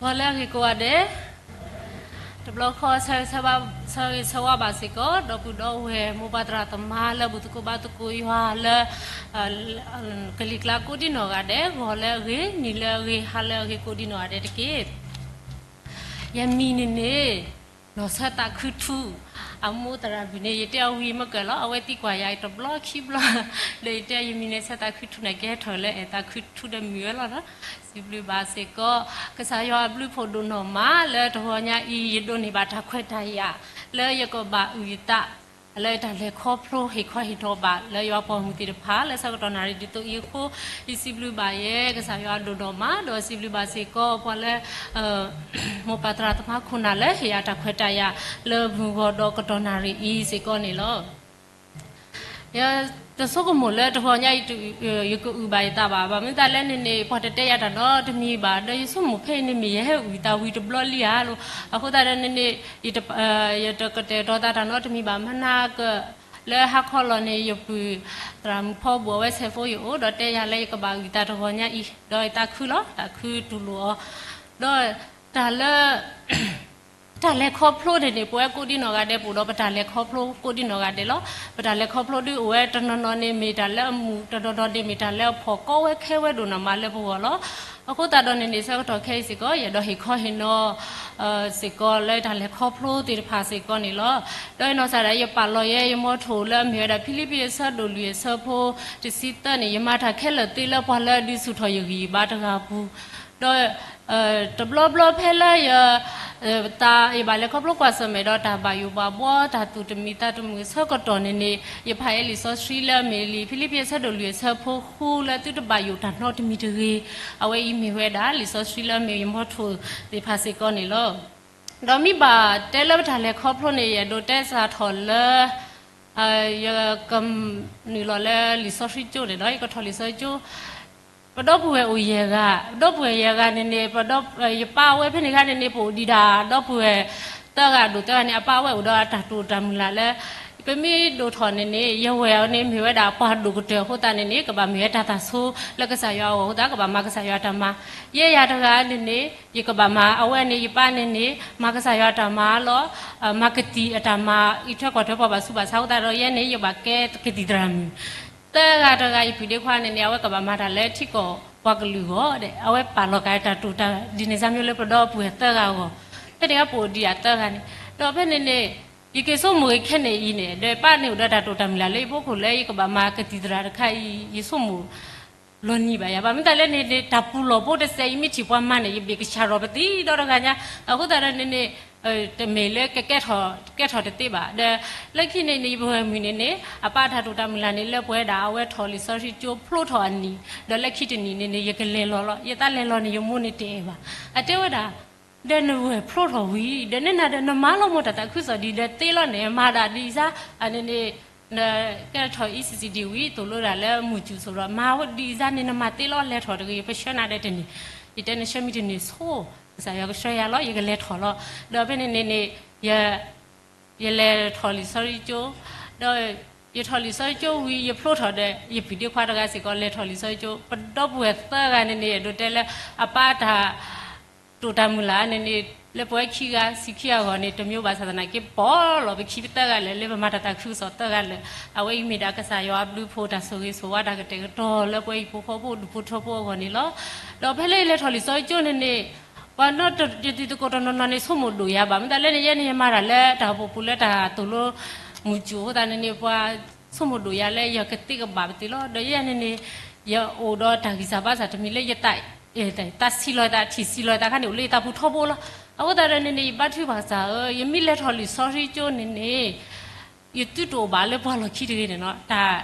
ဂီၤလၢအဂ့ၤကိးဂၤဒဲး, တဘျီခီဆၢဂ့ၤဆၢဝါဘၣ်စ့ၢ်ကီး ဒီပုၢ်ဒီဝဲၢ် မိၢ်ပၢ်သရၣ်သမါလၢဘူၣ်သကိးဘါသကိးယွၤလၢ ကလံၤကျါကိးဒံနီၢ်ဂၤဒဲး, ဂီၤလၢအဂ့ၤ, နံၤလၢအဂ့ၤ, ဟါလၢအဂ့ၤကိးဒံနီၢ်ဂၤဒဲးတက့ၢ်. ယမံၤန့ၣ်န့ၣ် နီၢ်ဆၢသးခုထူ, အမိၢ်သရၣ်ဘုၣ်န့ၣ် ယတဲအီၤဝံၤမ့ၢ်ကၢၢ်လီၤ, အဝဲသံကွၢ်ယၤတဘျီခံဘျီ, ဒီးယတဲယမံၤန့ၣ်ဆၢသးခုထူန့ၣ် ကဟဲထီၣ်လၢအဲၣ်သးခုထူဒီးမုာ်ဝဲလီၤ. စံးဘျုးဘၣ်စ့ၢ်ကီး ကစၢ်ယွၤအဘျုးဖှိၣ်ဒိၣ်နီၢ်မးလၢတဂီၤညါအံၤ ယဒိးန့ၢ်ဘၣ်တၢ်ခွဲးတၢ်ယာ် လၢယကဘၣ်အုၣ်ယသး လၢတၢ်လဲၤခီဖျိဟ့ၣ်ခီဟ့ၣ်နီၤဘၣ် လၢယွၤပိာ်မုၣ်သ့ၣ်တဖၣ် လၢဆၢကတီၢ်နၣ်ရံၣ်ဒ်သိးအံၤအဃိ, ယစံးဘျုးဘၣ်ယဲ ကစၢ်ယွၤအဒိၣ်နီၢ်မး, ဒီးစံးဘျုးဘၣ်စ့ၢ်ကီးပှၤလၢ မိၢ်ပၢ်သရၣ်သမါခိၣ်နၢ်လၢဟ့ၣ်ယၤတၢ်ခွဲးတၢ်ယာ် လၢမုၢ်ဂီၤဒီးကတီၢ်နၣ်ရံၣ်အံၤစ့ၢ်ကီးန့ၣ်လီၤ. ယတဆိကမိၣ်လၢတဂီၤညါအံၤ ယကအုၣ်ဘၣ်ယသးဘၣ်, ဘၣ်မနုၤသးလဲၣ်န့ၣ်န့ၣ် ပှၤတတဲယၤတၢ်နီတမံၤဘၣ်, ဒီးယဆိကမိၣ်ဖဲအံၤန့ၣ်မ့ၢ်ယဟဲအုၣ်သးဝံၤတဘျီလံဧါလီၤ. အဃိသတးဒီးန့ၣ်န့ၣ် ယတကတဲာ်ကတီၤသးတၢ်နီတမံၤဘၣ်, မနၤက လၢဟါခီလီၤန့ၣ် ယပုၢ်သရၣ်မုၣ်ဖီဘူၣ် အဝဲဆဲးဖိယအိၣ် ဒီးတဲယၤလၢယကဘၣ်အုၣ်သးတဂီၤညါအံၤ, ဒီးယသးခုလီၤ, သးခုတူၢ်လိာ်အီၤ, ဒီးတၢ်လၢ တၢ်လဲၤခီဖျိန့ၣ်န့ၣ် ပဝဲကိးဒံနီၢ်ဂၤဒဲး ပအိၣ်ဒီးပတၢ်လဲၤခီဖျိကိးဒံနီၢ်ဂၤဒဲးလီၤ. ပတၢ်လဲၤခီဖျိဒ်အိၣ်ဝဲတနီၤနီၤန့ၣ် မ့ၢ်တၢ်လၢအမုာ်, တနီၤနီၤန့ၣ်မ့ၢ်တၢ်လၢအဖှီၣ်, ကီဝဲခဲဝဲဒိၣ်နီၢ်မးလၢပဂီၢ်လီၤ. အဃိသတးဒီးန့ၣ်န့ၣ် ဆၢကတီၢ်ခဲအံၤစ့ၢ်ကီး ယအဲၣ်ဒိးဟ့ၣ်ခီဟ့ၣ်နီၤ စ့ၢ်ကီးလၢတၢ်လဲၤခီဖျိသ့ၣ်တဖၣ်စ့ၢ်ကီးန့ၣ်လီၤ. ဒီးယနီၢ်ကစၢ်ဒၣ်ယပာ်လီၤယဲယမီထိၣ်လၢအမ့ၢ်ဝဲဒၣ် ဖံလံးပံးအဆၢဒိၣ်လွံၢ်အဆၢဖိ တဆံသၢန့ၣ်, ယမၤတၢ်ခဲလၢာ်သ့လၢပှၤလၢအဒုးဆူၣ်ထီၣ်ယဂံၢ်ယဘါတဂၤအပူၤ, ဒီး တဘျီဘျီဖဲလၢယ သးယဘၣ်လဲၤခီဖျိကွၢ်ဆၢၣ်မဲာ်ဒီးတၢ်ဘၣ်ယိၣ်ဘၣ်ဘှီ တၢ်သူၣ်တမံၤသးတမုာ်အဆၢကတီၢ်န့ၣ်န့ၣ်, ယဖးယဲလံာ်စီဆှံလၢအမ့ၢ်လံာ်ဖံလံးပံးအဆၢဒိၣ်လွံၢ်အဆၢဖိဃုလၢသုတဘၣ်ယိၣ်တၢ်နီတမံၤတဂ့ၤ. အဝဲအံၤမ့ၢ်ဝဲဒၣ်လံာ်စီဆှံလၢအမ့ၢ်ယမီထိၣ်သ့ၣ်တဖၣ်စ့ၢ်ကီးန့ၣ်လီၤ. ဒီးမ့ၢ်ဘၣ်တဲလၢပတၢ်လဲၤခီဖျိန့ၣ် ယအဲၣ်ဒိးတဲစးထီၣ်လၢ ယကနုာ်လီၤလၢလံာ်စီဆှံကၠိန့ၣ်ဒီး ယကထီၣ်လံာ်စီဆှံကၠိ ပဒီပုၢ်ဝဲၢ်အိၣ်ယဲၢ်ဂၤ, ပဒီပုၢ်ဝဲၢ်ယဲၢ်ဂၤန့ၣ်န့ၣ် ပဒီ ယပၢ်ဝဲဖဲန့ၣ်ခါန့ၣ်န့ၣ် ပအိၣ်ဒံးဒၣ်ဒီပုၢ်ဝဲၢ်သၢဂၤဒိၣ်သၢဂၤန့ၣ် အပၢ်ဝဲအိၣ်ဒီးအတၢ်တိာ်တၢ်မုၢ်လၢ်လၢ ပမ့ၢ်ဒိၣ်ထီၣ်န့ၣ်န့ၣ် ယဝဲၢ်အီၤန့ၣ် မ့ၢ်ဝဲဒၣ်ပှၤဒိၣ်ကတၢၢ်အဃိသတးန့ၣ်န့ၣ် ကဘၣ်မ့ၢ်ဝဲတၢ်သးဆိလၢကစၢ်ယွၤအဂီၢ်အဃိသတး ကဘၣ်မၤကစၢ်ယွၤတၢ်မၤ, ယဲၢ်ယၤတဂၤန့ၣ်န့ၣ် ယကဘၣ်မၤ အဝဲန့ၣ် ယပၢ်န့ၣ်န့ၣ် မၤကစၢ်ယွၤတၢ်မၤလီၤ, မၤကသံၣ်အတၢ်မၤ အံးထွဲကွၢ်ထွဲပှၤဘၣ်ဆူးဘၣ်ဆါအဃိသတးဒီး ယဲန့ၣ် ယဘၣ်ကဲကသံၣ်သရၣ်မုၣ် သၢဂၤတဂၤ ယပုၢ်ဒ့ခွါန့ၣ်န့ၣ် အဝဲကဘၣ်မၤတၢ်လၢထံကီၢ်ပှၤကလုာ်အဂီၢ်ဒီး အဝဲပာ်လီၤက့ၤတၢ်တိာ်တၢ်ဒ်န့ၣ်စၢ်မ့ၢ်လၢပဒီပုၢ်ဝဲၢ်သၢဂၤအဂီၢ်, ဖဲန့ၣ်ကပအိၣ်ဒံးအသၢဂၤန့ၣ်, ဒီးဖဲန့ၣ်န့ၣ် ယက့ၤဆိကမိၣ်ဂ့ၤခဲန့ၣ်အံၤန့ၣ် ဒီးပၢ်န့ၣ်အိၣ်ဒီးတၢ်တိာ်တၢ်မုၢ်လၢ်လၢယဖီခိၣ်လၢယကဘၣ်မၤကသံၣ်သရၣ်တခါအံၤ ယဆိကမိၣ် လီၤနံၤဘၣ်ယၤ, ဘၣ်မနုၤသးလဲၣ်န့ၣ်န့ၣ် တၢ်ပူၤလီၢ်ဖိတစဲးအံၤ မ့ၢ်ထံၣ်ပှၤမၤန့ၣ် ယဘ့ၣ်ကဆၣ်ရီၣ်ပသံဒီတဂၤညါ, အဃိသတးဒီးန့ၣ်န့ၣ် တမ့ၢ်လၢကကဲထီၣ် ကဲထီၣ်တသ့ဘၣ်. ဒီးလၢခံန့ၣ်န့ၣ် ယပုၢ်ဝဲၢ်မုၣ်န့ၣ်န့ၣ် အပၢ်တၢ်တိာ်တၢ်မုၢ်လၢ်န့ၣ် လၢပှဲၤဒၣ် အဝဲထီၣ်လံာ်စီဆှံကၠိဖျိထီၣ်အနံၣ်, ဒီးလၢခံတနံၣ်န့ၣ်န့ၣ် ယကလဲၤလီၤလီၤ. ယသးလဲၤလီၤန့ၣ် ယမိၢ်န့ၣ်တအဲၣ်ဘၣ်. အတဲဝဲဒၣ် ဒီးနဝဲၢ်ဖျိထီၣ်ဝံၤ ဒီးနနၤဒီးနမၤလီၤမိၢ်တၢ်သးခုကစီၣ်ဒ်ဒီးသ့လီၤန့ၣ် မၤဒၣ်ဒ်အံၤစါ, အန့ၣ်န့ၣ် ကဲထီၣ် E C C D ဝံၤ သိၣ်လိဒၣ်လၢမုၢ်စူၤစိၤဒီး မၤဝဲဒ်အံၤစါန့ၣ် နမၤသ့လီၤ လဲၤထီၣ်တဂ့ၤ ပဆှၢနၤဒီးတန့ၢ်, ယတဲနဆှၢမံၤတန့ၢ်ဆိ, ကစၢ်ယွၤကဆှၢယၤလီၤ ယကလဲၤထီၣ်လီၤ. ဒီးဖဲန့ၣ်န့ၣ်န့ၣ် ယ ယလဲၤထီၣ်လံာ်စီဆှံကၠိ, ဒီးယထီၣ်လံာ်စီဆှံကၠိဝံၤ ယဖျိထီၣ်ဒီး ယပုၢ်ဒ့ခွါတဂၤစ့ၢ်ကီး လဲၤထီၣ်လံာ်စီဆှံကၠိ, ပဒီပုၢ်ဝဲၢ်သၢဂၤန့ၣ်န့ၣ် အဲၣ်ဒိးတဲလၢ အပၢ်တၢ်တိာ်တၢ်မုၢ်လၢ်န့ၣ်န့ၣ် လၢပဝဲခံဂၤဆံခံဂၤအဂီၢ်န့ၣ် တမ့ၢ်ဘၣ်ဆၣ်သနာ်က့ ပီၣ်လီၤပခံပသၢဂၤလၢာ် လၢပမၤတၢ်သးခုကစီၣ်သၢဂၤလၢာ်, အဝဲအံၤမ့ၢ်ဒၣ်ကစၢ်ယွၤအဘျုးဖှိၣ်တၢ်ဆိၣ်ဂ့ၤဆိၣ်ဝါတၢ်ကတဲာ်ကတီၤလၢပဝဲဟံၣ်ဖိဃီဖိဒူၣ်ဖိထၢဖိအဂီၢ်န့ၣ်လီၤ. ဒီးဖဲလၢယလဲၤထီၣ်လံာ်စီဆှံကၠိန့ၣ်န့ၣ် ပှၤနီတယသကိးတနီၤနီၤန့ၣ် ဆိကမိၣ်ဒိၣ်ယၤဘၣ် မ့ၢ်သးလဲၣ်န့ၣ် ယဲန့ၣ်ယမၤတၢ်လၢတၢ်အိၣ်ဖှိၣ်ပူၤလၢတၢ်သိၣ်လိမုၢ်စူၤအဃိသတးန့ၣ်န့ၣ် ပှၤဆိကမိၣ်ဒိၣ်ယၤလၢယကသ့ကဘၣ်ပသ့လီၤ. ဒီးယဲန့ၣ်န့ၣ် ယအိၣ်ဒီးတၢ်ဂံၢ်စၢ်ဘါစၢ်တမံၤလၢယသး သးဆံးလီၤသး ထံၣ်ဆံးလီၤသးခါန့ၣ် အိၣ်လၢယသးပူၤထီဘိလီၤ. အဃိသတးဒီးန့ၣ်န့ၣ် ယဘါထုကဖၣ်ကစၢ်ဧၢ, ယမ့ၢ်လဲၤထီၣ်လံာ်စီဆှံကၠိန့ၣ်န့ၣ် ယသုတအိၣ်ဘၣ်လၢပှၤလီၢ်ခံတဂ့ၤန့ၣ်လီၤ. တၢ်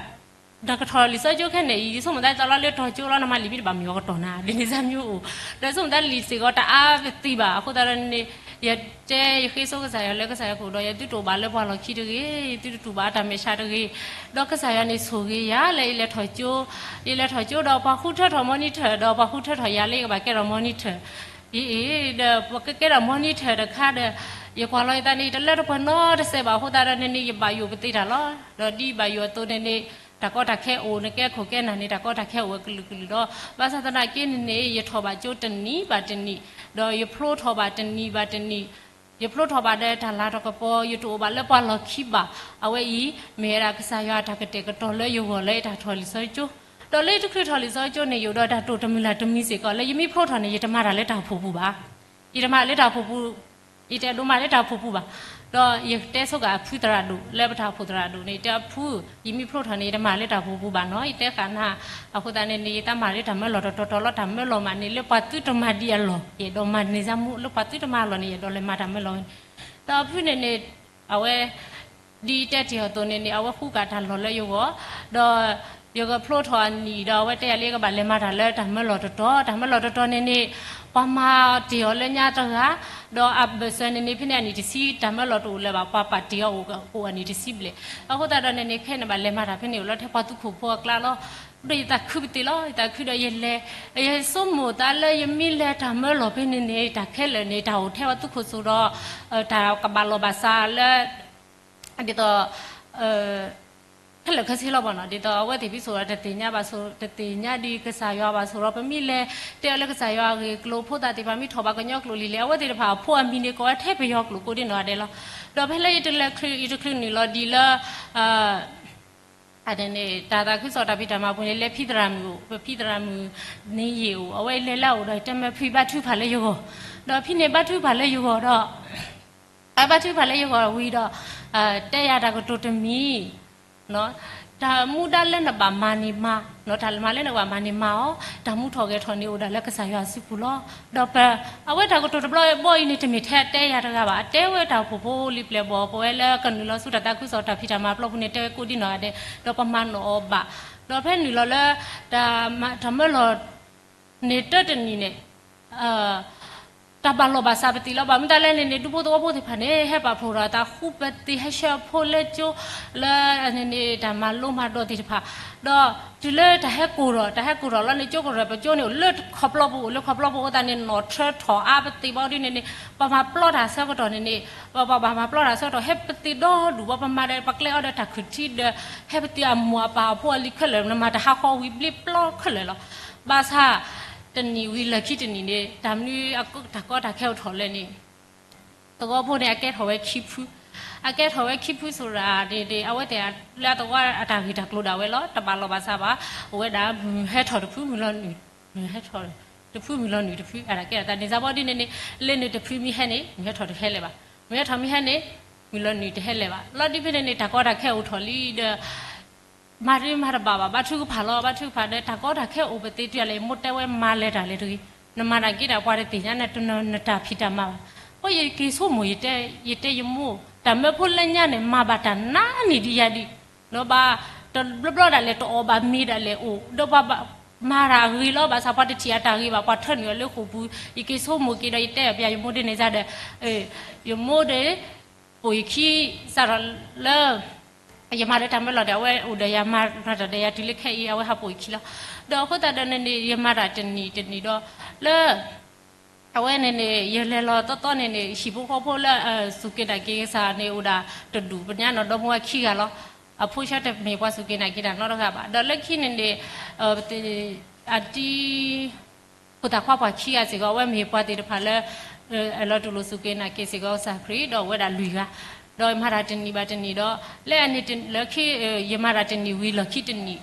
နကထီၣ်လံာ်စီဆှံကၠိခဲန့ၣ်အံၤ ယဆိကမိၣ်သးသးလီၤလၢတီၤကၠိလီၤ နမၤလံာ်မ့ၢ်တဘၣ်မ့ၢ်အီၤကတီၢ်နၤ ဒ်န့ၣ်စၢ်မ့ၢ်အိၣ်, ဒီးယဆိကမိၣ်သးလံာ်စ့ၢ်ကီးတအါပသံဘၣ်. အဃိသတးဒီးန့ၣ်န့ၣ် ယတဲယဃ့ဆိကစၢ်ယွၤလၢကစၢ်ယွၤကအိၣ်ဒီး ယသုတအိၣ်ဘၣ်လၢပှၤလီၢ်ခံတဂ့ၤ, ယသုတတူၢ်ဘၣ်တၢ်မဲာ်ဆှးတဂ့ၤ, ဒီးကစၢ်ယွၤန့ၣ်ဆိၣ်ဂ့ၤယၤလၢယလဲၤထီၣ်ကၠိ, ယလဲၤထီၣ်ကၠိဒီးပှၤဃုထၢထီၣ် monitor ဒီးပှၤဃုထၢထီၣ်ယၤလၢယကဘၣ်ကဲထီၣ် monitor အံၤ ဒီးပကကဲထီၣ် monitor တခါဒီး ယကွၢ်လီၤယသးန့ၣ် ယတလၢတပှဲၤနီတစဲးဘၣ်အဃိသတးဒီးန့ၣ်န့ၣ် ယဘၣ်ယိၣ်ပသ့တၢ်လီၤ. ဒီးဒ်ယဘၣ်ယိၣ်အသိးန့ၣ်န့ၣ် တၢ်ကီတၢ်ခဲအိၣ် နကဲခိၣ်ကဲနၢ်န့ၣ် တၢ်ကီတၢ်ခဲအိၣ်ဝဲကလုာ်ကလုာ်ဒီး ဘၣ်ဆၣ်သနာ်က့န့ၣ်န့ၣ် ယထီၣ်ဘၣ်ကၠိတနံၤဘၣ်တနံၤ, ဒီးယဖျိထီၣ်ဘၣ်တနံၤဘၣ်တနံၤ, ယဖျိထီၣ်ဘၣ်ဒီးတၢ်လၤတၢ်ကပီၤ ယတအိၣ်ဘၣ်လၢပှၤလီၢ်ခံဘၣ်. အဝဲအံၤ မ့ၢ်ဝဲဒၣ်ကစၢ်ယွၤအတၢ်ကတဲာ်ကတီၤလၢယဂီၢ်လၢယတၢ်ထီၣ်လံာ်စီဆှံကၠိ, ဒီးလၢယတချုးထီၣ်လံာ်စီဆှံကၠိန့ၣ် ယအိၣ်ဒီးတၢ်တိာ်တမုာ်လၢ်တမံၤစ့ၢ်ကီး လၢယမ့ၢ်ဖျိထီၣ်န့ၣ် ယတမၤတၢ်လၢတၢ်အိၣ်ဖှိၣ်ပူၤဘၣ်. ယတမၤလၢတၢ်အိၣ်ဖှိၣ်ပူၤ, ယတအဲၣ်ဒိးမၤလၢတၢ်အိၣ်ဖှိၣ်ပူၤဘၣ်. ဒီးယတဲဆိကမိၣ်အဖုသရၣ်ဒိၣ် လၢပတၢ်အိၣ်ဖှိၣ်သရၣ်ဒိၣ်န့ၣ် တဲအဖု, ယမ့ၢ်ဖျိထီၣ်န့ၣ် ယတမၤလၢတၢ်အိၣ်ဖှိၣ်ပူၤဘၣ်နီၤ, ယတဲဃာ်နၤ, အဃိသတးန့ၣ်န့ၣ် ယတမၤလၢတၢ်မၢလီၢ်တတီၤတီၤလီၤ, တၢ်မၢလီၢ်မးန့ၣ် လၢပှၤသုတမၤဒံးအလီၢ် ယအဲၣ်ဒိးမၤန့ၢ်စၢ်မူ, လၢပှၤသုတမၤအလီၢ်န့ၣ် ယအဲၣ်ဒိးလဲၤမၤတၢ်မၢလီၢ်ဝဲန့ၣ်, ဒီးအဖုန့ၣ်န့ၣ် အဝဲ ဒ်ယတဲတ့ၢ်အီၤအသိးန့ၣ်န့ၣ် အဝဲဃုကးတၢ်လီၢ်လၢယဂီၢ်, ဒီးယကဖျိထီၣ်အနံၣ်ဒီး အဝဲတဲယၤလၢယကဘၣ်လဲၤမၤတၢ်လၢတၢ်မၢလီၢ်တတီၤ, တၢ်မၢလီၢ်တတီၤန့ၣ်န့ၣ် ပှၤမၤတ့ၢ်အီၤလၢညါတဂၤ, ဒီးအဘၢၣ်စၢၤန့ၣ်န့ၣ် ဖဲန့ၣ်အနံၣ်တဆံ တၢ်မၢလီၢ်တအိၣ်လၢၤဘၣ်, ပှၤပာ်တ့ၢ်အီၤအိၣ်အနံၣ်တဆံဘျဲၣ်, အဃိသတးဒီးန့ၣ်န့ၣ် ခဲအံၤန့ၣ်ဘၣ်လဲၤမၤတၢ်ဖဲန့ၣ်အိၣ်လၢထဲပှၤသုးခိၣ်ဖိအကျါလီၤ. ဒီးယသးခုပသ့ၣ်လီၤ, ယသးခုဒီးယလဲၤ, ယဆိကမိၣ်သးလၢယမ့ၢ်လဲၤတၢ်မၢလီၢ်ဖဲန့ၣ်န့ၣ် တၢ်ခဲလၢာ်န့ၣ် တၢ်အိၣ်ထဲပှၤသုးခိၣ်စိၤဒီး တၢ်ကဘၣ်လီၢ်ဘၣ်စးလၢ ဒ်သိး ခဲလၢာ်ခဲဆ့လီၤဘၣ်နီၤ, ဒ်သိးအဝဲသ့ၣ်ဖဲစိၤဒီး တသ့ၣ်ညါဘၣ်စိၤ, တသ့ၣ်ညါဒံးကစၢ်ယွၤဘၣ်စိၤဒီး ပမ့ၢ်လဲၤတဲအီၤလၢကစၢ်ယွၤအဂ့ၢ်အကျိၤ ဖိသၣ်သ့ၣ်တဖၣ်မ့ၢ်ထီၣ်ဘၣ်ကညီကျိာ်လံလဲၣ်, အဝဲသ့ၣ်တဖၣ်အဖိအမံၤန့ၣ် ကိးဝဲထဲပယီၤကျိာ်ကိးဒ်နီၢ်ဂၤဒဲးလီၤ. ဒီးဖဲလၢယတလဲၤချုး ယတချုးနုာ်လီၤဒံးလၢ အန့ၣ်န့ၣ် တၢ်သးခုကစီၣ်တၢ်ဖံးတၢ်မၤပူၤန့ၣ် လၢဖံသရၣ်မုၣ်အိၣ်, ပဖံသရၣ်မုၣ်န့ၣ်ယ့ၢ်အိၣ်, အဝဲလဲၤလၢအအိၣ်ဒီး တဲမ့ၢ်ဖံဘါထုကဖၣ်လၢယဂီၢ်, ဒီးဖံန့ၣ်ဘါထုကဖၣ်လၢယဂီၢ်ဒီး အဘါထုကဖၣ်လၢယဂီၢ်ဝံၤဒီး တဲယၤတၢ်ကတိၤတမံၤ, တၢ်မူဒါလၢနဘၣ်မၤန့ၣ်မၤ, တၢ်မၤလၢနကဘၣ်မၤန့ၣ်မၤအီၤ, တၢ်မူထီၣ်ဂဲၤထီၣ်န့ၣ်အိၣ်ဒၣ်လၢကစၢ်ယွၤအစုပူၤလီၤ. ဒီးပ အဝဲတၢ်ကတိၤတဘျီဘီအံၤန့ၣ် တမ့ၢ်ထဲအတဲယၤတဂၤဘၣ်, အတဲဝဲတၢ်အိၣ်ဖှိၣ်ဖိလံပျဲၢ်ဘီၣ် ပဝဲလၢကနုာ်လီၤဆူတၢ်သးခုကစီၣ်တၢ်ဖံးတၢ်မၤပျီပူၤန့ၣ် တဲဝဲကိးဒ်နီၢ်ဂၤဒဲး, ဒီးပမၤနီၣ်အီၤဘၣ်, ဒီးဖဲနုာ်လီၤလၢ တၢ်မၢလီၢ်န့ၣ်တၢတနံၤန့ၣ် တၢ်ဘၣ်လီၢ်ဘၣ်စးပသံးလီၤ. ဘၣ်မနုၤလဲၣ်န့ၣ်န့ၣ် ဒူဖိသဝီဖိသ့ၣ်တဖၣ်န့ၣ် ဟဲပာ်ဖှိၣ်ဒီးတၢ်ဃူပသံး ဟဲဆှၢအဖိလၢကၠိ လၢန့ၣ်န့ၣ် တၢ်မၤလိမၤဒိးသ့ၣ်တဖၣ်, ဒီးတုၤလၢတၢ်ဟဲကိၢ်ထီၣ် တၢ်ဟဲကိၢ်ထီၣ်လီၤန့ၣ် ကၠိကရၢၢ် ပကၠိန့ၣ်အိၣ်လၢခီၣ်ပျီပူၤ အိၣ်လၢခီၣ်ပျီပူၤအဃိသတးန့ၣ် နီၣ်ထၢထီၣ်အါပသံးဘၣ်ဒ်န့ၣ်န့ၣ် ပှၤမၤပျီတၢ်ဆၢကတီၢ်န့ၣ်န့ၣ် ပှၤဘၣ်မၤပျီတၢ်ဆၢကတီၢ် ဟဲပသံးဒီဒူၣ် ပှၤပမၤဒီး ပကျဲအီၤဒီးတၢ်ခုၣ်ထံဒီး ဟဲပသံးအမိၢ်အပၢ်အဖိအလံၤခဲလၢာ် နမၤတၢ်ဟးဃီဝံၤဘျ့ပျီခဲလၢာ်လီၤ. ဘၣ်ဆၣ် တနံၣ်ဝံၤလၢခံတနံၣ်န့ၣ် တၢ်မနုၤအတၢ်ကီတၢ်ခဲအိၣ်ထီၣ်လဲၣ်န့ၣ် သဝီဖိန့ၣ် အကဲထီၣ်ဝဲခံဖု, အကဲထီၣ်ဝဲခံဖုစိၤဒၣ်န့ၣ် အဝဲသ့ၣ်လၢအသဝီအတၢ်ဂ့ၢ်တၢ်ကျိၤဒၣ်ဝဲလီၤ. တဘၣ်လီၢ်ဘၣ်စးဘၣ်, အိၣ်ဝဲဒၣ်မုၢ်ဟဲထီၣ်တဖုမုၢ်လီၤနုာ်, မုၢ်ဟဲထီၣ်တဖုမုၢ်လီၤနုာ်တဖု အတၢ်ကဲထီၣ်သးန့ၣ် စးဘီဒ်န့ၣ်န့ၣ် လၢန့ၣ်တဖုမ့ၢ်ဟဲန့ၣ် မုၢ်ဟဲထီၣ်တဟဲလၢၤဘၣ်, မုၢ်ဟဲထီၣ်မ့ၢ်ဟဲန့ၣ် မုၢ်လီၤနုာ်တဟဲလၢၤဘၣ်. လီၤဒ်ဖဲန့ၣ်န့ၣ် တၢ်ကီတၢ်ခဲအိၣ်ထီၣ်လံဒီး မၤတမၤတဘၣ်ဘၣ်, ဘါထုကဖၣ်လီၤ, ဘါထုကဖၣ်ဒီး တၢ်ကီတၢ်ခဲအိၣ်ပသ့တုၤအလဲၣ် ယမိၢ်တဲဝဲမၤလဲၤတၢ်လဲၤတဂ့ၤ, နမၤတၢ်က့ၤဒီး ပှၤတသ့ၣ်ညါနတၢ်ဖံးတၢ်မၤဘၣ်. အဃိယက့ၤဆိကမိၣ် ယတဲယမိၢ် တၢ်မၢဖိလၢညါန့ၣ် မၤဘၣ်တၢ်နါန့ၣ်ဒံးယၤဒံး, ဒီးဘၣ်တဘျီဘျီဒၣ်လဲာ် တအီၣ်ဘၣ်မ့ၤဒၣ်လဲာ်အိၣ်, ဒီးပှၤမၤတၢ်အဂ့ၤလီၤ, ဘၣ်ဆၣ်ပှၤတထံၣ်အတၢ်ဂ့ၤဘၣ်, ပှၤထၢနုာ်အီၤလၢဃိာ်ပူၤ, ယက့ၤဆိကမိၣ်က့ၤဒီး ယတဲအပျးယမိၢ်ဒ်န့ၣ်စ့ၢ်ဒီး ယမိၢ်ဒီး ပိာ်ယခံစးထီၣ်လၢ ယမၤလၢတၢ်မၢလီၤဒီး အဝဲအိၣ်ဒီးယၤမၤတၢ်ဒီးယၤတုၤလၢခဲအံၤ အဝဲဟးပိာ်ယခံလီၤ. ဒီးအဃိသတးဒီးန့ၣ်န့ၣ် ယမၤတၢ်တနံၣ်တနံၣ်ဒီး လၢ အဝဲန့ၣ်န့ၣ် ယလဲၤလီၤသီသီန့ၣ်န့ၣ် ဟံၣ်ဖိဃီဖိလၢ စူၢ်က့ၤနာ်က့ၤကစၢ်န့ၣ် အိၣ်ဒၣ်တဒူၣ် ပညါနီၢ်ဒီမါဝၤခံဂၤလီၤ. အဖိဆၢတမ့ၢ်ပှၤစူၢ်က့ၤနာ်က့ၤတၢ်နီတဂၤဘၣ်. ဒီးလၢခံန့ၣ်န့ၣ် အတံ ဖိသၣ်ခွါပှၤခံဂၤစ့ၢ်ကီး အဝဲမ့ၢ်ပှၤသ့ၣ်တဖၣ်လၢ အလီၤတူၢ်လိာ်စူၢ်က့ၤနာ်က့ၤစ့ၢ်ကီးကစၢ်ခရံာ် ဒီးအိၣ်ဝဲဒၣ်လွံၢ်ဂၤ, ဒီးမၤတၢ်တနံၣ်ဘၣ်တနံၣ်ဒီး လၢအန့ၣ်လၢခံ ယမၤတၢ်တနံၣ်ဝံၤလီၢ်ခံတနံၣ်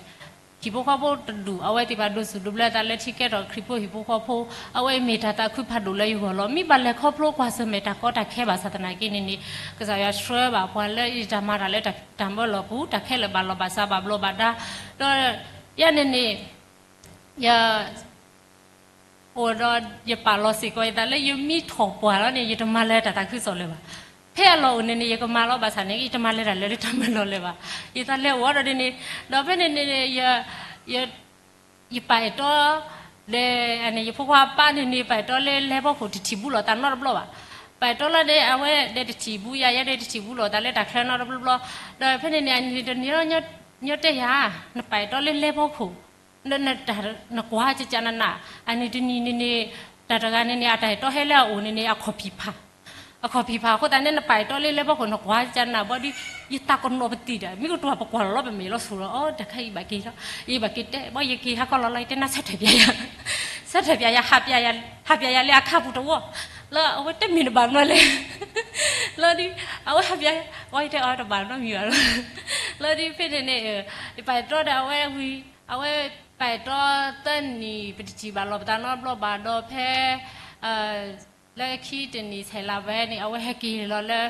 ဟံၣ်ဖိဃီဖိတဒူၣ် အဝဲသ့ၣ်ဘၣ်ဒိးစူၢ်ဒိးဘျၢသးလၢထံကဲထီၣ်ခရံာ်ဖိဟံၣ်ဖိဃီဖိ, အဝဲအံၤမ့ၢ်တၢ်သးခုဖးဒိၣ်လၢယဂီၢ်လီၤ. မ့ၢ်ဘၣ်လဲၤခီဖျိကွၢ်ဆၢၣ်မဲာ်တၢ်ကီတၢ်ခဲဘၣ်ဆၣ်သနာ်က့န့ၣ်န့ၣ် ကစၢ်ယွၤဆှၢဘၣ်ပှၤလၢယတၢ်မၤတၢ်လၢတၢ်မၢလီၢ်ပူၤ တၢ်ခဲလၢာ်ဘၣ်လီၢ်ဘၣ်စးဘၣ်ဘျီးဘၣ်ဒါ, ဒီးယဲန့ၣ်န့ၣ် ယ အိၣ်ဒီးယပာ်လီၤစ့ၢ်ကီးယသးလၢယမ့ၢ်ထီၣ်ပှၢ်လီၤန့ၣ် ယတမၤလၢတၢ်သးခုကစီၣ်လၢၤဘၣ်. ဖဲအလီၢ်အိၣ်န့ၣ်န့ၣ် ယကမၤလီၤဘၣ်ဆၣ်န့ၣ် ယတမၤလၢတၢ်လၢလၢတၢ်မၢလီၢ်လၢၤဘၣ်. ယသးလဲၤအိၣ်ဒီးန့ၣ် ဒီးဖဲန့ၣ်န့ၣ် ယ ယပာ်အဲၣ်တီ ဒီး ယဖိခွါအပၢ်န့ၣ်န့ၣ် ပာ်အဲၣ်တီလၢလဲၤဖီခိၣ်တထံၣ်ဘူးလိာ်သးနီတဘျီဘၣ်. ပာ်အဲၣ်တီလၢန့ၣ် အဝဲဒီးတထံၣ်ဘူးယၤ ယဲဒီးတထံၣ်ဘူးလိာ်သးလၢတၢ်ချၢနီတဘျီဘျီ, ဒီးဖဲန့ၣ်န့ၣ် အန့ၣ်တနံၤ ညီတဲယၤ နပာ်အဲၣ်တီလၢလဲၤဖီခိၣ် နတၢ်နကွၢ်ကကနန အန့ၣ်တနံၤန့ၣ်န့ၣ် တၢ်တဂၤန့ၣ်န့ၣ် အတၢ်အဲၣ်တီဟဲလၢအအိၣ်န့ၣ်န့ၣ် အခီၣ်ဖံးဖး အခီၣ်ဖံးဖးအဃိသတးန့ၣ် နပာ်အဲၣ်တီလၢလၢပှဲၤခိၣ် နကွၢ်ကနၣ်ဘၣ်ဒီး ယသးကနီၤပသံၣ်ဒီး မ့ၢ်ကတိၤပကွၢ်လီၤလီၤ ပမဲာ်လီၤဆူၣ်လီၤ အီ တၢ်ခါအံၤဘၣ်က့ၤလီၤ ယဘၣ်က့ၤတဲ ဘၣ်ယက့ၤဟးခီလီၤလီၤ ယတဲနၤ ဆၢထၢၣ်ပျးယၤ ဆၢထၢၣ်ပျးယၤ ဟးပျးယၤ ဟးပျးယၤလၢအခါပူၤတဝီ လၢအဝဲတမ့ၢ်တဘၣ်နီတမံၤလဲၣ် လီၤဒီး အဝဲဟးပျး အဝဲယတဲအီၤတဘၣ်နီတမံၤဘၣ်လီၤ လီၤဒီးဖဲန့ၣ်န့ၣ် ယပာ်အဲၣ်တီဒီးအဝဲဝံၤ အဝဲပာ်အဲၣ်တီသၢနံၣ် ပတထံၣ်ဘၣ်လီၤပသးနီတဘျီဘၣ်ဒီးဖဲ လၢခံတနံၣ်ဆဲးလါဖဲန့ၣ် အဝဲဟဲက့ၤလီၤလၢ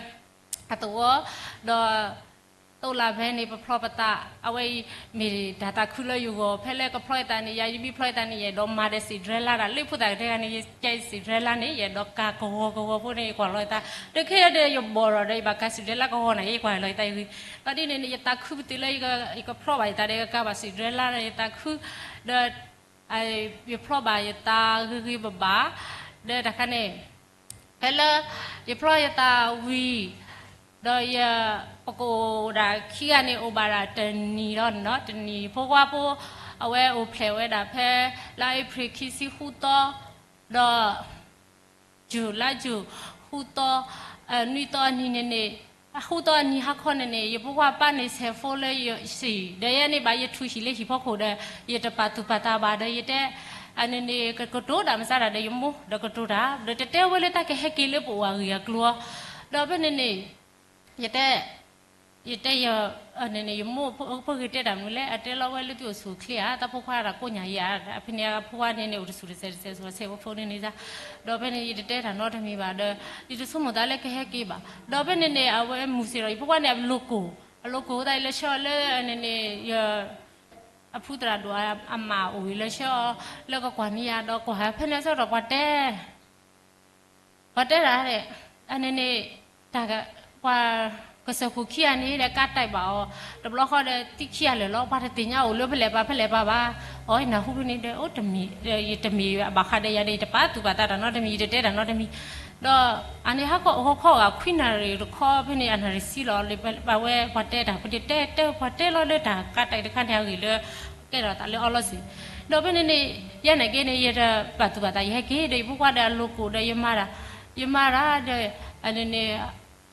အသဝီ ဒီး သိလါဖဲန့ၣ် ပဖျီပသး အဝဲအံၤ မ့ၢ်တၢ်သးခုလၢယဂီၢ် ဖဲလၢကဖျီယသးန့ၣ် ယၤယမ့ၢ်ဖျီယသးန့ၣ် ယအဲၣ်ဒိးမၤဒီး Cinderella ဒၣ် လၢဖိသၣ်ကတဲဂၤန့ၣ် ယကဲ Cinderella န့ၣ် ယအဲၣ်ဒိးကၤကဝီၤကဝီၤဖိန့ၣ် ယကွၢ်လီၤယသး ဒီးခဲအံၤဒီးယဘီၣ်ဒီး ယဘၣ်ကၤ Cinderella ကဝီၤန့ၣ် ယကွၢ်လီၤယသးအံၤဝံၤ လီၤဒ်န့ၣ်န့ၣ် ယသးခုပသံးလၢ ယကဖျီဘၣ်ယသးဒီး ယကၤဘၣ် Cinderella ဒီးယသးခု ဒီး ယဖျီဘၣ်ယသးဂ့ၤဂ့ၤဘၣ်ဘၣ် ဒီးတၢ်ခါန့ၣ် ဖဲလၢ ယဖျီယသးဝံၤ ဒီးယ ပကအိၣ်ဒၣ်ခံဂၤန့ၣ် အိၣ်ဘၣ်ဒၣ်တနံၣ်လီၤန့ၣ်နီၤ တနံၣ်ဖိခွါဖိ အဝဲအိၣ်ဖျဲၣ်ဝဲဒၣ်ဖဲ လါအ့ဖြ့ၣ်ခံဆံဃုသီ ဒီး ယူၤ လါယူၤ ဃုသီ နွံသီအနံၤန့ၣ်န့ၣ် ဃုသီအနံၤဟါခီန့ၣ်န့ၣ် ယဖိခွါပၢ်န့ၣ် ဆဲးဖိလၢယဟံၣ် ဒီးယဲန့ၣ်ဘၣ်ယထူၣ်ဟံၣ်လၢဟံၣ်ဖီခိၣ်ဒီး ယတပာ်သူၣ်ပာ်သးဘၣ်ဒီး ယတဲ အန့ၣ်န့ၣ် ကကတိၤတၢ်မစါတၢ်ဒီးယမိၢ် ဒီးကတိၤတၢ် ဒီးတတဲဝဲလၢတၢ်ကဟဲက့ၤလၢပအိၣ်အဂ့ၢ်အကျိၤ ဒီးဖဲန့ၣ်န့ၣ် ယတဲ ယတဲ န့ၣ်န့ၣ် ယမိၢ်ဖိဂ့ၤတဲတၢ်မနုၤလဲၣ် အတဲလီၤဝဲလၢသုအိၣ်ဆူၣ်အိၣ်ချ့ဧါ တၢ်ဖိခွါတၢ်ကိးညါယၤ ဖဲန့ၣ်အဖိခွါန့ၣ်န့ၣ် အိၣ်တဆူၣ်တစဲးတစဲးဆူၣ်ဆဲးဖိဖိန့ၣ်န့ၣ် ဒီးဖဲန့ၣ် ယတတဲတၢ်နီတမံၤဘၣ်ဒီး ယတဆိကမိၣ်သးလၢကဟဲက့ၤဘၣ် ဒီးဖဲန့ၣ်န့ၣ် အဝဲမုၢ်ဆ့ၣ်ဒီး ယဖိခွါန့ၣ် အလိၤကိၢ် အလိၤကိၢ်သးလၢဆှၢအီၤလၢန့ၣ်န့ၣ် ယ အဖုသရၣ်ဒိၣ်အမါအိၣ်ဝံၤလၢဆှၢအီၤ လၢကကွၢ်န့ၢ်ယၤဒီးကွၢ်ဖဲန့ၣ်ဆၢကတီၢ်ပှၤတဲ ပှၤတဲတၢ် အန့ၣ်န့ၣ် တၢ် ပှၤကစၢၢ်ခိၣ်ခံဂၤန့ၣ်ဒီး ကးတံာ်ဘၣ်အီၤ တဘျီဃီဒီးသံခံဂၤလၢာ်လီၤ ပှၤတသ့ၣ်ညါအိၣ်လၢဖဲလဲၣ်ပၤဖဲလဲၣ်ပၤဘၣ် အီ ယနၢ်ဟူဖဲန့ၣ်ဒီး အိၣ်တမ့ၢ် ယတမ့ၢ်ဘၣ်ဃးဒီးယၤဒီး ယတပာ်သူၣ်ပာ်သးတၢ်နီတမံၤ ယတတဲတၢ်နီတမံၤ ဒီးအန့ၣ်ဟါခီအိၣ်ဟီခီဂာ်ခွံနၣ်ရံၣ်တခီဖဲန့ၣ် အနၣ်ရံၣ်ဆံလီၤ လၢပဝဲပှၤတဲတၢ် ပတဲတဲပှၤတဲလီၤလၢတၢ်ကးတံာ်တခါန့ၣ်အဂ့ၢ်လၢ ကဲထီၣ်သးလၢအီလီၤစ့ၢ် ဒီးဖဲန့ၣ်န့ၣ် ယဲန့ၣ်က့န့ၣ် ယတပာ်သူၣ်ပာ်သး ယဟဲက့ၤဒီး ယဖိခွါဒီးအလိၤကိၢ်ဒီးယမၤတၢ် ယမၤတၢ်ဒီး အန့ၣ်န့ၣ်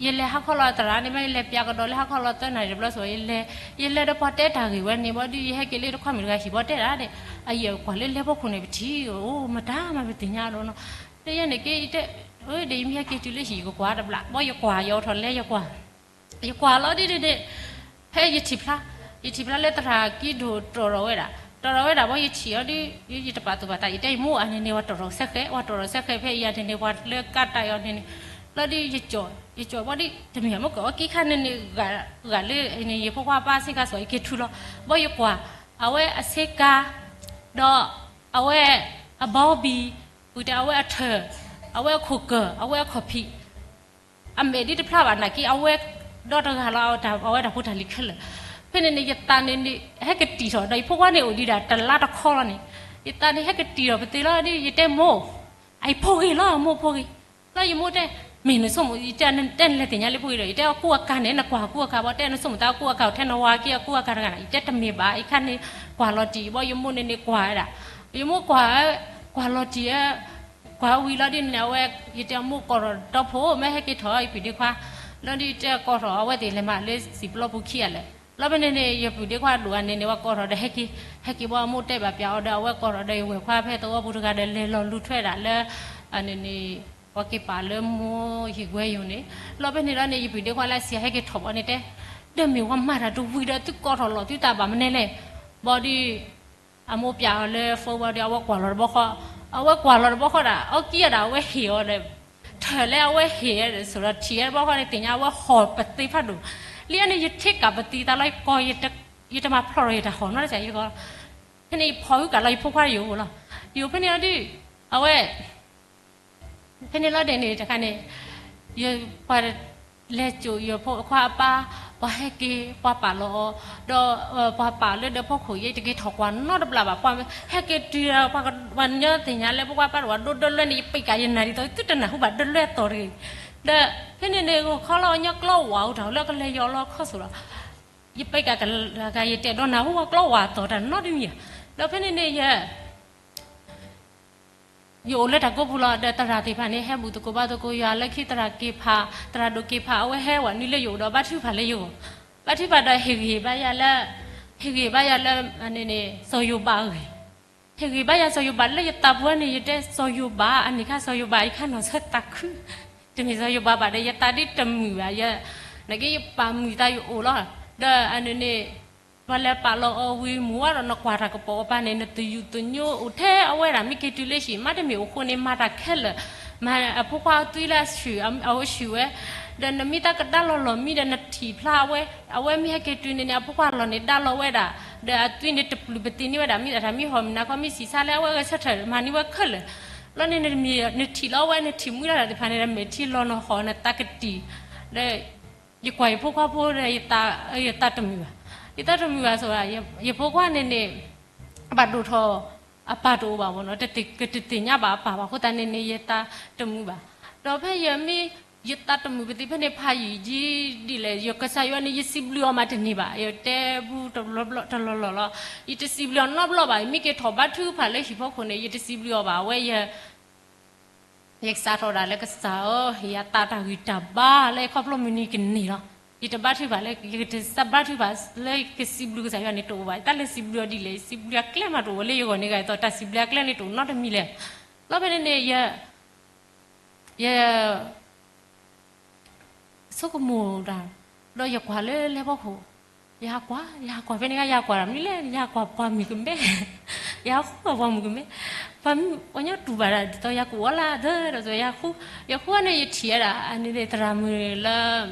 ယလဲၤဟါခီလီၤသရၣ်န့ၣ် မ့ၢ်ယလဲၤပၠးကဒီးလၢဟါခီလီၤသၢနၣ်ရံၣ်တဘျီစီၤ ယလဲၤ ယလဲၤဒီးပှၤတဲတၢ်ဂ့ၢ်ဝဲန့ၣ် ဘၣ်ဒီးယဟဲက့ၤလၢတခီမ့ၢ်တဂၤဟံၣ် ပှၤတဲတၢ်ဒီး အယဲၢ်ကွၢ်လၢလဲၤဖီခိၣ်န့ၣ် ပထံၣ်အိၣ်မတၤမး ပသ့ၣ်ညါဒီးနီၤ ဒီးယဲန့ၣ်က့ ယတဲ ဒီးယမ့ၢ်ဟဲက့ၤတုၤလၢဟံၣ် ယကကွၢ်တဘျီ ဘၣ်ယကွၢ် ယအိးထီၣ်လဲၤယကွၢ် ယကွၢ်လီၤဒ်န့ၣ်န့ၣ် ဖဲယထံၣ်ဖျါ ယထံၣ်ဖျါလၢသရၣ်ကံဒိၣ်တီၢ်ထီၣ်ဝဲဒၣ် တီၢ်ထီၣ်ဝဲဒၣ် ဘၣ်ယထံၣ်အီၤဒီး ယတပာ်သူၣ်ပာ်သး ယတဲယမိၢ်အန့ၣ်န့ၣ် ပှၤတီၢ်ထီၣ်စဲဃဲး ပှၤတီၢ်ထီၣ်စဲဃဲး ဖဲအံၤအန့ၣ်န့ၣ် ပှၤလၢကးတံာ်အီၤန့ၣ်န့ၣ် လီၤဒီး ယကၠီၣ် ယကၠီၣ်ဘၣ်ဒီး တမ့ၢ်အမိၢ်ကၢၢ်အီၤက့ခါန့ၣ်န့ၣ် ဂာ်လၢန့ၣ် ယဖိခွါပၢ်ဆ့ကၤစီၤ ယက့ၤထုးလီၤ ဘၣ်ယကွၢ် အဝဲအဆ့ကၤ ဒီး အဝဲ အဘီဘံၣ် ပကတဲအဝဲအထၢၣ် အဝဲအခိၣ်ကၢၢ် အဝဲအခီၣ်ဖံး အမဲာ်ဒ်တဖျါဘၣ်နာ်က့ အဝဲဒီတဂၤလီၤ အဝဲတၢ်ဖိတၢ်လံၤခဲလၢာ် ဖဲန့ၣ်န့ၣ် ယသးန့ၣ်န့ၣ် ဟဲကတံာ်ထီၣ် ဒီးယဖိခွါန့ၣ်အိၣ်ဒံးဒၣ်တလါတခီလီၤန့ၣ် ယသးန့ၣ်ဟဲကတံာ်ထီၣ်ပသ့လီၤဒီး ယတဲမိၢ် အဖိဂ့ၤလီၤ မိၢ်ဖိဂ့ၤ လီၤယမိၢ်တဲ မ့ၢ်နဆိကမိၣ် ယတဲတဲနလဲၤသ့ၣ်ညါလၢဖိဂ့ၤဒီး ယတဲအကူအကၤန့ၣ် နကွၢ်အကူအကၤ ဘၣ်တဲနဆိကမိၣ်သးအကူအကၤ ထဲနဝၤက့အကူအကၤတဂၤန့ၣ် ယတဲတမ့ၢ်ဘၣ် ယခါန့ၣ် ကွၢ်လီၤတံၢ် ဘၣ်ယမိၢ်န့ၣ်န့ၣ်ကွၢ်ဝဲဒၣ် ယမိၢ်ကွၢ် ကွၢ်လီၤတံၢ် ကွၢ်ဝံၤလီၤဒ်န့ၣ် အဝဲ ယတဲအမိၢ်ကိးထီၣ်ဒီဖိ မ့ၢ်ဟဲက့ၤထီၣ် ယပုၢ်ဒ့ခွါ လီၤဒ်ယတဲကိးထီၣ် အဝဲသ့ၣ်လဲၤမးလၢစံၣ်ပျီပူၤခံဂၤလဲၣ် လီၤဖဲန့ၣ်န့ၣ် ယပုၢ်ဒ့ခွါဒိၣ်အန့ၣ်န့ၣ် ဝဲကိးထီၣ်ဒီးဟဲက့ၤ ဟဲက့ၤဘၣ်အမိၢ်တဲဘၣ်ပျးအီၤဒီး အဝဲကိးထီၣ်ဒီးယဝဲၢ်ခွါဖဲသဝီပူၤတဂၤဒီး လဲၤလီၤလူၤထွဲဒၣ်လၢ အန့ၣ်န့ၣ် ပှၤက့ၤပာ်လၢမိၢ်ဟံၣ်ကွဲယိာ်န့ၣ် လီၤဖဲန့ၣ်လီၤန့ၣ် ယပုၢ်ဒ့ခွါလၢစံးဟဲက့ၤထီၣ်ဘၣ်န့ၣ်တဲ ဒီးမ့ၢ်ဝဲမၤတၢ်တဝံၤဒီးသုကိးထီၣ်လီၤသုသးဘၣ်မနုၤလဲၣ် ဘၣ်ဒီး အမိၢ်ပျးအီၤလၢ phone ဘၣ်ဒီး အဝဲကွၢ်လီၤတဘျီဃီ, အဝဲကွၢ်လီၤတဘျီဃီဒီး အီၣ်ကံအဒၣ်အဝဲဟ့ၣ်အီၤဒီး ထၢၣ်လၢအဝဲဟ့ၣ်အီၤဒီး ဆိးဒီးထံၣ်အီၤတဘျီဃီန့ၣ် သ့ၣ်ညါအဝဲဟီၣ်ပသ့ဖးဒိၣ်, လံန့ၣ် ယထံၣ်ကးပသံသးလီၤ ယကိး ယတမၤဖျီၣ်ဒီးယတၢ်ဟီၣ်နီတစဲး, ဖဲန့ၣ်ယဖီၣ်ဟုကးလီၤ ယဖိခွါယအိၣ်လီၤ, ယအိၣ်ဖဲန့ၣ်အီၤဒီး အဝဲ ဖဲန့ၣ်လီၤဒဲးန့ၣ် တခါန့ၣ် ယပှၤလဲၤစိာ်ယဖိခွါအပၢ်, ပှၤဟဲက့ၤ ပှၤပာ်လီၤအီၤ, ဒီးပှၤပာ်လၢဒၢးဖီခိၣ် ယတက့ၤထီၣ်ကွၢ်နီတဘျီဘၣ်, ပှၤဟဲက့ၤတုၤ ပှၤကညီသ့ၣ်ညါလၢပှၤပာ်တဝၤဒိဒၢလွဲန့ၣ် ယပံးကးယနၢ်ဒ်သိး သုတနၢ်ဟူဘၣ်ဒၢလွဲအသီၣ်တဂ့ၤ, ဒီးဖဲန့ၣ်န့ၣ် ဂီၤခီလီၤ ညီကျီဝၤအိၣ်တၢ်လၢကလဲၤယီၤလီၤခီၣ်ဆိးလီၤ, ယပံးကးကလၤကၤ ယတအဲၣ်ဒိးနၢ်ဟူဝဲကျီဝၤအသီၣ်တၢ်နီတမံၤ, ဒီးဖဲန့ၣ်န့ၣ် ယ ယအိၣ်လၢတၢ်ကိးပူၤလီၤ. ဒီးသရၣ်သ့ၣ်တဖၣ်န့ၣ် ဟဲဘူၣ်သကိးဘါသကိးယၤလၢခံ, သရၣ်က့ၤဖး, သရၣ်ဒိၣ်က့ၤဖး အဝဲဟဲဝဲနုာ်လၢယအိၣ်ဒီးဘါထုကဖၣ်လၢယဂီၢ်, ဘါထုကဖၣ်ဒီးဟ့ၣ်ဂံၢ်ဘါယၤလၢ, ဟ့ၣ်ဂံၢ်ဘါယၤလၢ စီၤယိၤဘးအဂ့ၢ်, ဟ့ၣ်ဂံၢ်ဘါယၤစီၤယိၤဘးလၢယသးပူၤန့ၣ် ယတဲစီၤယိၤဘးအန့ၣ်ခါ စီၤယိၤဘးအံၤခါနီၢ်ဆၢတၢ်ခု, တမ့ၢ်စီၤယိၤဘးဘၣ်ဒီး ယသးဒ်တမုာ်ဘၣ်, နာ်က့ယပာ်မုာ်သးယအိၣ်လီၤ. ဒီးအန့ၣ်န့ၣ် ပှၤလဲၤပာ်လီၤအီၤဝံၤ မုၢ်ဝါဒီးနကွၢ်တၢ်ကပီၤအပၢ်န့ၣ် နသယုၢ်သညိအိၣ်ထဲအဝဲဒၣ် မ့ၢ်က့ၤတုၤလၢဟံၣ် မါတမ့ၢ်အိၣ်ဃိန့ၣ် မၤတၢ်ခဲလၢာ်, မၤအဖိခွါအသွံလၢအဆူၣ်, အဝဲဆူၣ်ဝဲ, ဒီးနမ့ၢ်သးကဒါလီၤလီၢ်မံဒီးနထံၣ်ဖျါအဝဲ, အဝဲမ့ၢ်ဟဲက့ၤတုၤန့ၣ်န့ၣ် အဖိခွါလီၢ်န့ၣ်ဒါလီၤဝဲဒၣ်, ဒီးအသွံန့ၣ်တပျုၢ်ပသံန့ၢ်ဝဲဒၣ် မ့ၢ်တၢ်မံဟီၣ်မံနၤခီ မ့ၢ်ဆံးဆါလၢအဝဲဂဲၤဆၢထၢၣ်မၤန့ၢ်ဝဲခဲလၢာ်, လီၤန့ၣ်နမ့ၢ်နထံၣ်လီၤအဝဲ နထံၣ်မှံဒၣ်တၢ်သ့ၣ်တဖၣ်န့ၣ် နမဲာ်ထံလီၤနဟီၣ်နသးကတံၢ်, ဒီး ယကွၢ်ယဖိခွါဖိဒီး ယသးတမုာ်ဘၣ်, ယသးတမုာ်ဘၣ်ဆိး, ယဖိခွါန့ၣ်န့ၣ် ဘၣ်ဒိၣ်ထီၣ်အပၢ်တအိၣ်ဘၣ်မ့ၢ်နီၤ, ကတသ့ၣ်ညါဘၣ်အပၢ်ဘၣ်အဃိသတးန့ၣ်န့ၣ် ယသးတမုာ်ဘၣ်, ဒီးဖဲယမ့ၢ် ယသးတမုာ်ပသ့ၣ်ဖဲန့ၣ် ဖးယံာ်ဒ်လဲၣ်, ယကစၢ်ယွၤန့ၣ် ယစံးဘျုးအီၤမးတန့ၢ်ဘၣ်, ယတဲဘူးတလီၢ်လီၢ်လီၤ, ယတစံးဘျုးအီၤနီတဘျီဘၣ်, မ့ၢ်က့ၤထီၣ်ဘါထုကဖၣ်လၢဟံၣ်ဖီခိၣ်န့ၣ် ယတစံးဘျုးအီၤဘၣ်, အဝဲယ ယကစးထီၣ်ဒၣ်လၢကစၢ်ဧၢ, ယသးတၢ်ဂံၢ်တၢ်ဘါလၢခီဖျိမုၢ်နံၤကန့ၢ်လီၤ, ယတဘါထုကဖၣ်လၢ ယကတဘါထုကဖၣ်လၢကစံးဘျုးကစၢ်ယွၤန့ၣ်တအိၣ်ဘၣ်, တၢ်လၢစံးဘျုးအီၤဒ်လဲၣ်, စံးဘျုးအကျဲမးတအိၣ်လၢယဂီၢ်န့ၣ်ဂ့ၤအသိး တၢ်စံးဘျုးအကျဲန့ၣ်တအိၣ်နီတမံၤလဲၣ်, လီၤဖဲန့ၣ်န့ၣ် ယ ယ ဆိကမိၣ်တၢ်, ဒီးယကွၢ်လၢလဲၤဖီခိၣ်, ယဟးကွၢ် ယဟးကွၢ်ဖဲန့ၣ် ယဟးကွၢ်တၢ်မနုၤလဲၣ်, ယဟးကွၢ်ပှၤမုၣ်ကမဲ, ယဟးဃုပှၤမုၣ်ကမဲ, ပှၤမုၣ်ပှၤညီတူၢ်ဘၣ်ဒ်သိးယကအိၣ်အီၤလၢအသၢဒီး ယဟးဃု, ယဟးဃုန့ၣ် ယထံၣ်ဝဲဒၣ် အန့ၣ်သရၣ်မုၣ်လၢ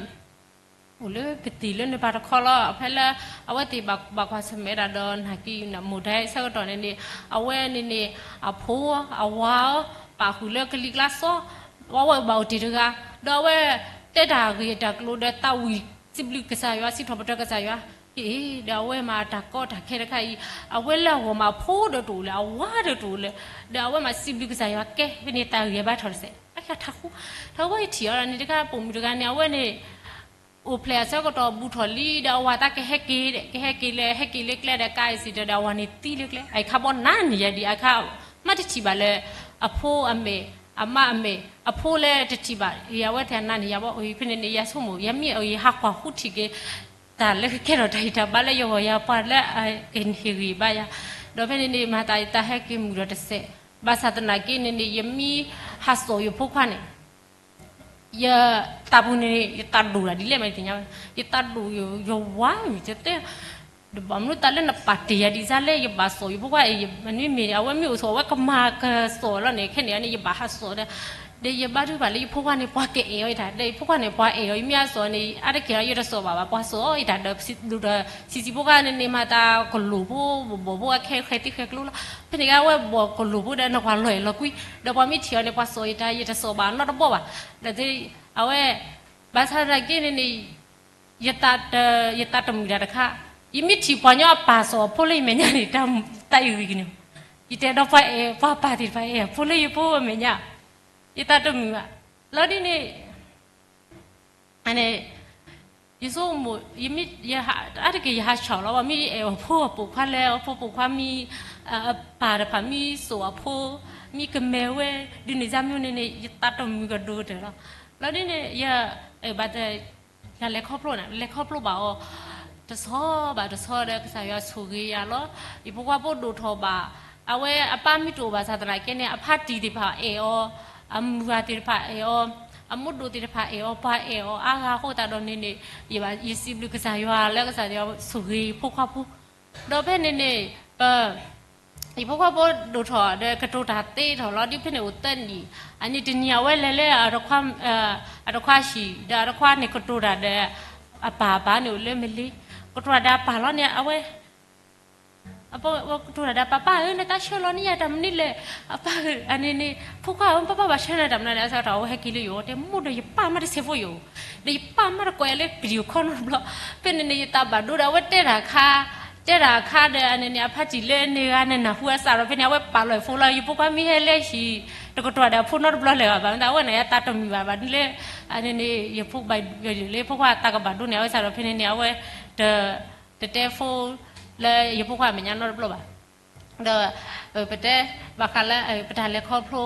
အိၣ်လၢကသံၣ်လၢန့ၣ်ပၤတခီလီၤ, ဖဲလၢ အဝဲသ့ၣ်ဘၣ်ကွၢ်ဆၢၣ်မဲာ်ဒၣ်ဒီး နာ်က့ မိၢ်ဒၢဆၢကတီၢ်န့ၣ်န့ၣ် အဝဲန့ၣ်န့ၣ် အဖိ အဝၤအီၤ ပာ်ဃုာ်လၢကလံၤကျါစီ, အဝဲဘၣ်အိၣ်တ့ၢ်တဂၤ, ဒီးအဝဲတဲတၢ်ဂ့ၢ်တၢ်ကျိၤဒီးသးဝံၣ်စံးဘျုးကစၢ်ယွၤ စံးထီၣ်ပတြၢၤကစၢ်ယွၤ, အ့ ဒီးအဝဲမၤတၢ်ကီတၢ်ခဲတခါအံၤ, အဝဲလၢအဂီၢ်မးအဖိဒီးတအိၣ်လၢၤ အဝၤဒီးတအိၣ်လၢၤ, ဒီးအဝဲမၤစံးဘျုးကစၢ်ယွၤကဲ ဖဲန့ၣ်တၢ်ဂ့ၢ်အဘါထီၣ်တစဲး, အထးဃူ, ထးဃူယထံၣ်အီၤဒၣ်န့ၣ်တခါ ပိာ်မုၣ်တဂၤန့ၣ် အဝဲန့ၣ် အိၣ်ဖျဲၣ်အဆၢကတီၢ်ဘူးထီၣ်လံ ဒီးအဝၤသးကဟဲက့ၤဒီး ကဟဲက့ၤလၢ ဟဲက့ၤလၢကျဲဒီး ကါအံၤစံးတၢ်ဒီး အဝၤန့ၣ်သံလၢကျဲ အံၤခါဘီနၤန့ၣ်ယၤဒံး အခါ မ့ၢ်တထံၣ်ဘၣ်လၢ အဖိအမဲာ် အမါအမဲာ် အဖိလၢတထံၣ်ဘၣ် အဝဲသ့ၣ်အနၤန့ၣ်ယၤဘီ ဖဲန့ၣ်န့ၣ် ယဆိကမိၣ် ယမ့ၢ်အယဟးကွၢ်ဃုထံၣ်က့ၤ တၢ်လၢကကဲထီၣ်တၢ်ဂံၢ်တၢ်ဘါလၢယဂီၢ် ယပှၤလၢအကဟ့ၣ်ဂံၢ်ဘါယၤ ဒီးဖဲန့ၣ်န့ၣ် မၤသးယတၢ်ဟဲက့ၤမုာ်ဒီးတစဲး ဘၣ်ဆၣ်သနာ်က့န့ၣ်န့ၣ် ယမ့ၢ်ဟးစိာ်ယဖိခွါန့ၣ် ယသးပူၤန့ၣ် ယသးဒိၣ်ဒၣ်ဒ်လဲၣ်မးသ့ၣ်ညါဝဲ, ယသးဒိၣ်ယဝါမ့ၢ်တဲ, ဘၣ်မနုၤသးလၢနပာ်တ့ၢ်ယၤဒ်စါလၢယဘၣ်စိာ်ယဖိခွါအံၤ မ့မ့ၢ်အဝဲမ့ၢ်အိၣ်ဆိး အဝဲကမၤကစိာ်လီၤန့ၣ် ခဲန့ၣ်န့ၣ် ယဘၣ်ဟးစိာ်ဒီး, ဒီးယဘါထုကဖၣ်လၢယဖိခွါန့ၣ် ပှၤကအဲၣ်အီၤယတၢ် ဒီးယဖိခွါန့ၣ် ပှၤအဲၣ်အီၤ ယမ့ၢ်ဟးစိာ်န့ၣ် အါတက့ၢ်လီၤ ယတစိာ်ဘၣ်ဘၣ် ပှၤစိာ်အီၤယတၢ်ဒီး ဒိၣ်ဒီး ဆံးဆံးဖိခွါန့ၣ်န့ၣ် မၤသးကလိာ်ဖိ ဘီၣ်ဖိအခဲဃဲၤသံဃဲၤကျိလီၤ, ဖဲန့ၣ်ကဝဲဘီၣ်ကလိာ်ဖိဒီး နကွၢ်လီၤအဲၣ်လီၤကွံ, ဒီးပှၤမ့ၢ်ထံၣ်အီၤန့ၣ် ပှၤစိာ်ယတၢ် ယတစိာ်ဘၣ်နီတဘီဘၣ်, ဒီး အဝဲ ဘၣ်ဆၣ်သနာ်က့န့ၣ်န့ၣ် ယသးတမုာ်တၢ်တခါ, ယမ့ၢ်ထံၣ်ပှၤညီအပၢ်စိာ်အဖိလၢယမဲာ်ညါန့ၣ် တၢ်အဂ့ၤကန့ၣ်, ယတဲဒီးပှၤအဲၣ် ပှၤပၢ်သ့ၣ်တဖၣ်အဲၣ် ဖိလၢယဖိအမဲာ်ညါ, ယသးတမုာ်ဘၣ်, လီၤဒ်န့ၣ် န့ၣ် ယဆိကမိၣ် ယမ့ၢ် အါတက့ၢ်ယဟးဆှီလီၤ ပှၤမ့ၢ်အဲၣ်အဖိအပိာ်ခွါလဲၣ် အဖိပိာ်ခွါမ့ၢ် အပၢ်တဖၣ်မ့ၢ်စိာ်အဖိ မ့ၢ်ကမဲာ်ဝဲ ဒုးန့ၢ်စၢ်မ့ၢ်န့ၣ်န့ၣ် ယသးတမုာ်ကဒိကတၢၢ်လီၤ, လီၤဒ်န့ၣ် ယ ဘၣ်တ လဲၤခီဖျိ လဲၤခီဖျိဘၣ်အီၤ တဆီဘၣ်တဆီဒီး ကစၢ်ယွၤဆိၣ်ဂ့ၤယၤလီၤ, ယဖိခွါဖိဒိၣ်ထီၣ်ဘၣ်, အဝဲအပၢ်မ့ၢ်တအိၣ်ဘၣ်ဆၣ်သနာ်က့န့ၣ် အဖါတံၢ်သ့ၣ်တဖၣ်အဲၣ်အီၤ, အမုၢ်ဂၤသ့ၣ်တဖၣ်အဲၣ်အီၤ, အမိၢ်ဒိၣ်သ့ၣ်တဖၣ်အဲၣ်အီၤ ပှၤအဲၣ်အီၤအါဂၤအဃိသတးဒီးန့ၣ်န့ၣ် ယစံးဘျုးကစၢ်ယွၤလၢကစၢ်ယွၤဆိၣ်ဂ့ၤယဖိခွါဖိ, ဒီးဖဲန့ၣ်န့ၣ် ပ ယဖိခွါဖိဒိၣ်ထီၣ်ဒီးကတိၤတၢ်သ့ထီၣ်လီၤ ဒ်ဖဲန့ၣ်အိၣ်သၢနံၣ်, အနံၤတနံၤအဝဲလဲၤလၢ အတခွါဟံၣ် ဒီးအတခွါန့ၣ်ကတိၤတၢ်ဒီး အပၢ် အပၢ်န့ၣ်အိၣ်လၢမလ့ၤ, ကတိၤတၢ်ဒီးအပၢ်လီၤန့ၣ် အဝဲ ကတိၤတၢ်ဒီးပၢ် ပၢ်ဧၢ နတၢ်ဆှၢလီၤန့ၢ်ယၤတၢ်မနုၤလဲၣ်, အပၢ်ဧၢ အန့ၣ်န့ၣ် ဖိခွါဧၢ ပၢ်ပၢ်ဘၣ်ဆှၢနၤတၢ်မနုၤလဲၣ် အဆၢကတီၢ်အဝဲဟဲက့ၤလၢယအိၣ် တဲမိၢ်ဒီးယပၢ်မးတဆဲးဖိယအိၣ်, ဒီးယပၢ်မးတကွဲးလၢ video call နီတဘျီ, ဖဲန့ၣ်န့ၣ် ယသးဘၣ်ဒိဒီး အဝဲတဲတၢ်ခါ တဲတၢ်ခါဒီး အန့ၣ်န့ၣ် အဖါတံၢ်လၢန့ၢ်ဂၤန့ၣ် နၢ်ဟူအစးဒီး ဖဲန့ၣ် အဝဲပာ်လီၤဖိလီၤ ယဖိခွါမ့ၢ်ဟဲလၢဟံၣ် တကတိၤဒီးအဖိနီတဘျီလၢၤဘၣ် ဘၣ်မနုၤ အဝဲန့ၣ် အတၢ်တမုာ်ဘၣ် ဘၣ်ဒ်လၢ အန့ၣ်န့ၣ် ယဖိခွါဘၣ်ယိၣ်လၢဖိခွါအသးကဘၣ်ဒိန့ၣ် အဝဲစးဒီး ဖဲန့ၣ်န့ၣ် အဝဲ တ တတဲဖိ လၢယဖိခွါအမဲာ်ညါနီတဘျီဘၣ်. ဒီး ပတဲဘၣ်ဃးလၢ ပတၢ်လဲၤခီဖျိ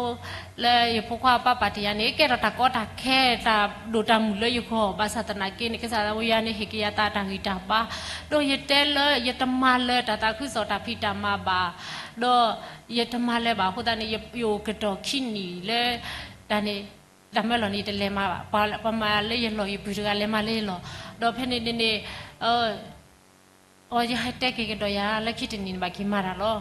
လၢယဖိခွါပၢ်ပာ်တ့ၢ်ယၤန့ၣ် ကဲထီၣ်တၢ်ကီတၢ်ခဲ တၢ်ဒိၣ်တၢ်မုၢ်လၢယဂီၢ် ဘၣ်ဆၣ်သနာ်က့န့ၣ် ကစၢ်ယွၤန့ၣ် ဟ့ၣ်က့ၤယၤသးတၢ်ဂံၢ်တၢ်ဘါ, ဒီးယတဲလၢယတမၤလၢၤတၢ်သးခုကစီၣ်တၢ်ဖံးတၢ်မၤဘၣ်, ဒီးယတမၤလၢၤဘၣ်အဃိသတးန့ၣ် ယအိၣ်ကတီၢ်ခံနံၣ်လၢ တၢ်န့ၣ် တၢ်မၢလီၢ်န့ၣ် ယတလဲၤမၤဘၣ်, ပှၤမၤလၢယလီၢ် ယပုၢ်တဂၤလဲၤမၤလၢယလီၢ်, ဒီးဖဲန့ၣ်န့ၣ်န့ၣ် အီ ယဟဲတဲက့ၤကဒီးယၤ လၢခံတနံၣ်န့ၣ် ဘၣ်က့ၤမၤတၢ်လီၤ.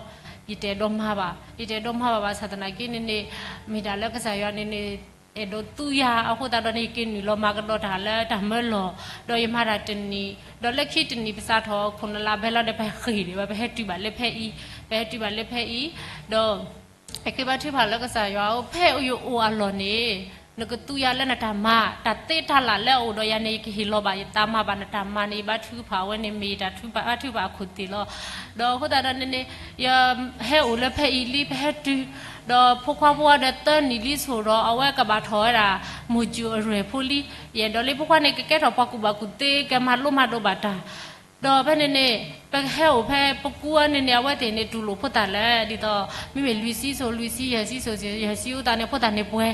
ယတအဲၣ်ဒိးမၤဘၣ်, ယတအဲၣ်ဒိးမၤဘၣ်ဘၣ်ဆၣ်သနာ်က့န့ၣ်န့ၣ် မ့ၢ်ဒၣ်လၢကစၢ်ယွၤန့ၣ်န့ၣ် အဲၣ်ဒိးသူယၤအဃိသတးဒီးန့ၣ် ယက့ၤနုာ်လီၤမၤကဒီးတၢ်လၢတၢ်မၢလီၢ်, ဒီးယမၤတၢ်တနံၣ်, ဒီးလၢခံတနံၣ်ပစးထီၣ်ခိၣ်နလးဘဲလီၤဒီး ပဟဲဃ့ၢ်ဒံးဘၣ် ပဟဲတုၤဘၣ်လၢဖဲအံၤ, ပဟဲတုၤဘၣ်လၢဖဲအံၤ, ဒီး ယဃ့ဘါထုကဖၣ်လၢကစၢ်ယွၤအိၣ် ဖဲယအိၣ်အလီၢ်န့ၣ် နကသူယၤလၢနတၢ်မၤ, တၢ်သ့တၢ်လၢ်လၢအအိၣ်ဒီးယၤန့ၣ် ယကဟ့ၣ်လီၤဘၣ်ယသးမၤဘၣ်နတၢ်မၤန့ၣ် ယဘါထုကဖၣ်အဝဲန့ၣ် မ့ၢ်ယတၢ်ထုကဖၣ်အခိၣ်သ့ၣ်လီၤ. ဒီးအဃိသတးဒီးန့ၣ်န့ၣ် ယဟဲအိၣ်လၢဖဲအံၤလံ ပဟဲတုၤ, ဒီးဖိခွါဖိဝဲဒီးသၢနံၣ်လံဆိၣ်ဒီး အဝဲကဘၣ်ထီၣ်ဝဲဒၣ် မိၢ်စူၣ်အရွဲၢ်ဖိလံ, ယအဲၣ်ဒိးလၢဖိခွါန့ၣ် ကကဲထီၣ်ပှၤကူၣ်ဘၣ်ကူၣ်သ့ ကမၤလိမၤဒိးဘၣ်တၢ် ဒီးဖဲန့ၣ်န့ၣ် ပကဟဲအိၣ်ဖဲပကူအန့ၣ်န့ၣ် အဝဲသ့ၣ်န့ၣ် တူၢ်လိာ်ဖိသၣ်လၢ ဒ်သိး မ့မ့ၢ်လွံၢ်ဆံဆိၣ် လွံၢ်ဆံ ယဲၢ်ဆံဆိၣ် ယဲၢ်ဆံအဃိသတးန့ၣ် ဖိသၣ်န့ၣ်ပှဲ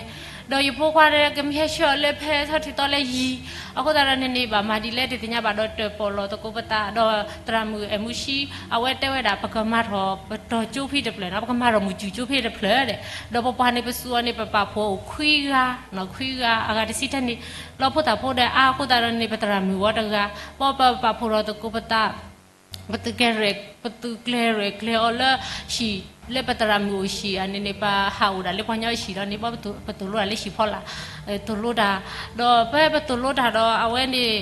ၤ, ဒီးယဖိခွါကမ့ၢ်ဟဲဆှၢအီၤလၢဖဲထီၣ်ထံသီလၢယံၤ, အဃိသတးဒီးန့ၣ်န့ၣ် ဘၣ်မၤဒ်လဲၣ်တသ့ၣ်ညါဘၣ်ဒီး တၢၣ်ပီၣ်လီၤသကိးပသး ဒီးသရၣ်မုၣ်အဲၣ်မူဆှံ အဝဲတဲဝဲဒၣ် ပကမၤထီၣ်ပတီၢ်ကၠိဖဲတဖျၢၣ်နီၤ ပကမၤထီၣ်မုၢ်စူၣ်ကၠိဖဲတဖျၢၣ်ဒီး ဒီးပပှၤန့ၣ် ပစူးအီၤန့ၣ် ပပာ်ဖှိၣ်အိၣ်ခွံဂၤနီၤ ခွံဂၤ အဂၤတဆံတၢန့ၣ် လီၤဖိသၣ်ဖိဒီးအါအဃိသတးဒီးန့ၣ် ပသရၣ်မုၣ်ဝဲတဂၤ, ပပာ်ဖှိၣ်ထီၣ်သကိးပသး ပသုးကျဲၤရဲၣ် ပသုးကျဲၤရဲၣ်ကျဲၤအီၤလၢဟံၣ် လၢပသရၣ်မုၣ်အိၣ်ဟံၣ်ဧါန့ၣ်န့ၣ် ပဟးအိၣ်ဒၣ်လၢပှၤကညီဟံၣ်လီၤန့ၣ် ပသိၣ်လိတၢ်လၢဟံၣ်ဖီလာ်, သိၣ်လိတၢ်, ဒီးဖဲပသိၣ်လိတၢ်ဒီးအဝဲန့ၣ်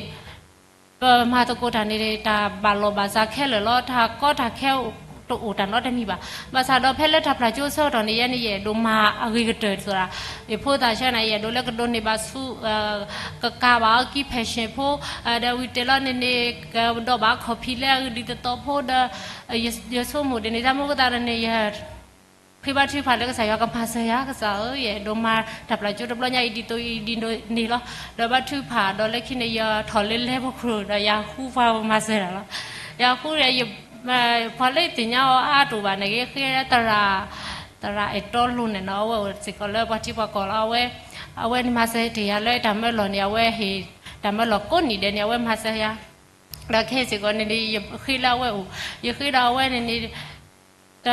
ပမၤသကိးတၢ်န့ၣ် တၢ်ဘၣ်လီၢ်ဘၣ်စးခဲလၢာ်လီၤ. တၢ်ကီတၢ်ခဲတအိၣ်တၢ်နီတမံၤဘၣ်. ဘၣ်ဆၣ်ဒီးဖဲလၢတၢ်ပျၢ်ကၠိအဆၢကတီၢ်န့ၣ် ယဲန့ၣ် ယအဲၣ်ဒိးမၤအဂ့ၤကတၢၢ်တသီဒၣ်, ယဖိသၣ်ဆၢန့ၣ် ယအဲၣ်ဒိးလၢကဒိးန့ၢ်ဘၣ်ဆူ ကကးဘၣ်အီၤကံ ဖဲးရှင်းဖိ, ဒီးဝံၤတဲလီၤန့ၣ်န့ၣ် ကဒီးဘၣ်အခီၣ်ဖံးလၢအဂ့ၢ်ဒ်သိးသိးဖိဒီး ယဆိကမိၣ်ဒ်န့ၣ် တၢ်မ့ၢ်အဃိသတးဒီးန့ၣ် ယ ဃ့ဘါထုကဖၣ်လၢကစၢ်ယွၤကမၤစၢၤယၤ ကစၢ်ဧၢ, ယအဲၣ်ဒိးမၤတၢ်ပျၢ်ကၠိတဘျီညါအံၤ ဒ်သိးအံၤဒ်န့ၣ်လီၤ. ဒီးဘါထုကဖၣ်ဒီးလၢခံန့ၣ် ယထီၣ်လၢလဲၤပခိၣ်ဒီး ယဃုပှၤမၤစၢၤတၢ်လီၤ. ယဃုဒီး ပှၤလၢယသ့ၣ်ညါအီၤအါတအိၣ်ဘၣ်န့ၣ် ယဃ့သရၣ် သရၣ်အဲၣ်တီလိၤန့ၣ်နီၤ အဝဲအိၣ်စ့ၢ်ကီးလၢပှၤထံပှၤကီၢ်လီၤ. အဝဲ အဝဲန့ၣ်မၤစၢၤတ့ၢ်ယၤလၢတၢ်မၢလီၢ်န့ၣ် အဝဲဟ့ၣ် တၢ်မၢလီၢ်ကိးနံၣ်ဒဲးန့ၣ် အဝဲမၤစၢၤယၤ ဒီးခဲအံၤစ့ၢ်ကီးန့ၣ်န့ၣ် ယဃ့လၢအဝဲအိၣ်, ယဃ့ဒီးအဝဲန့ၣ်န့ၣ် တ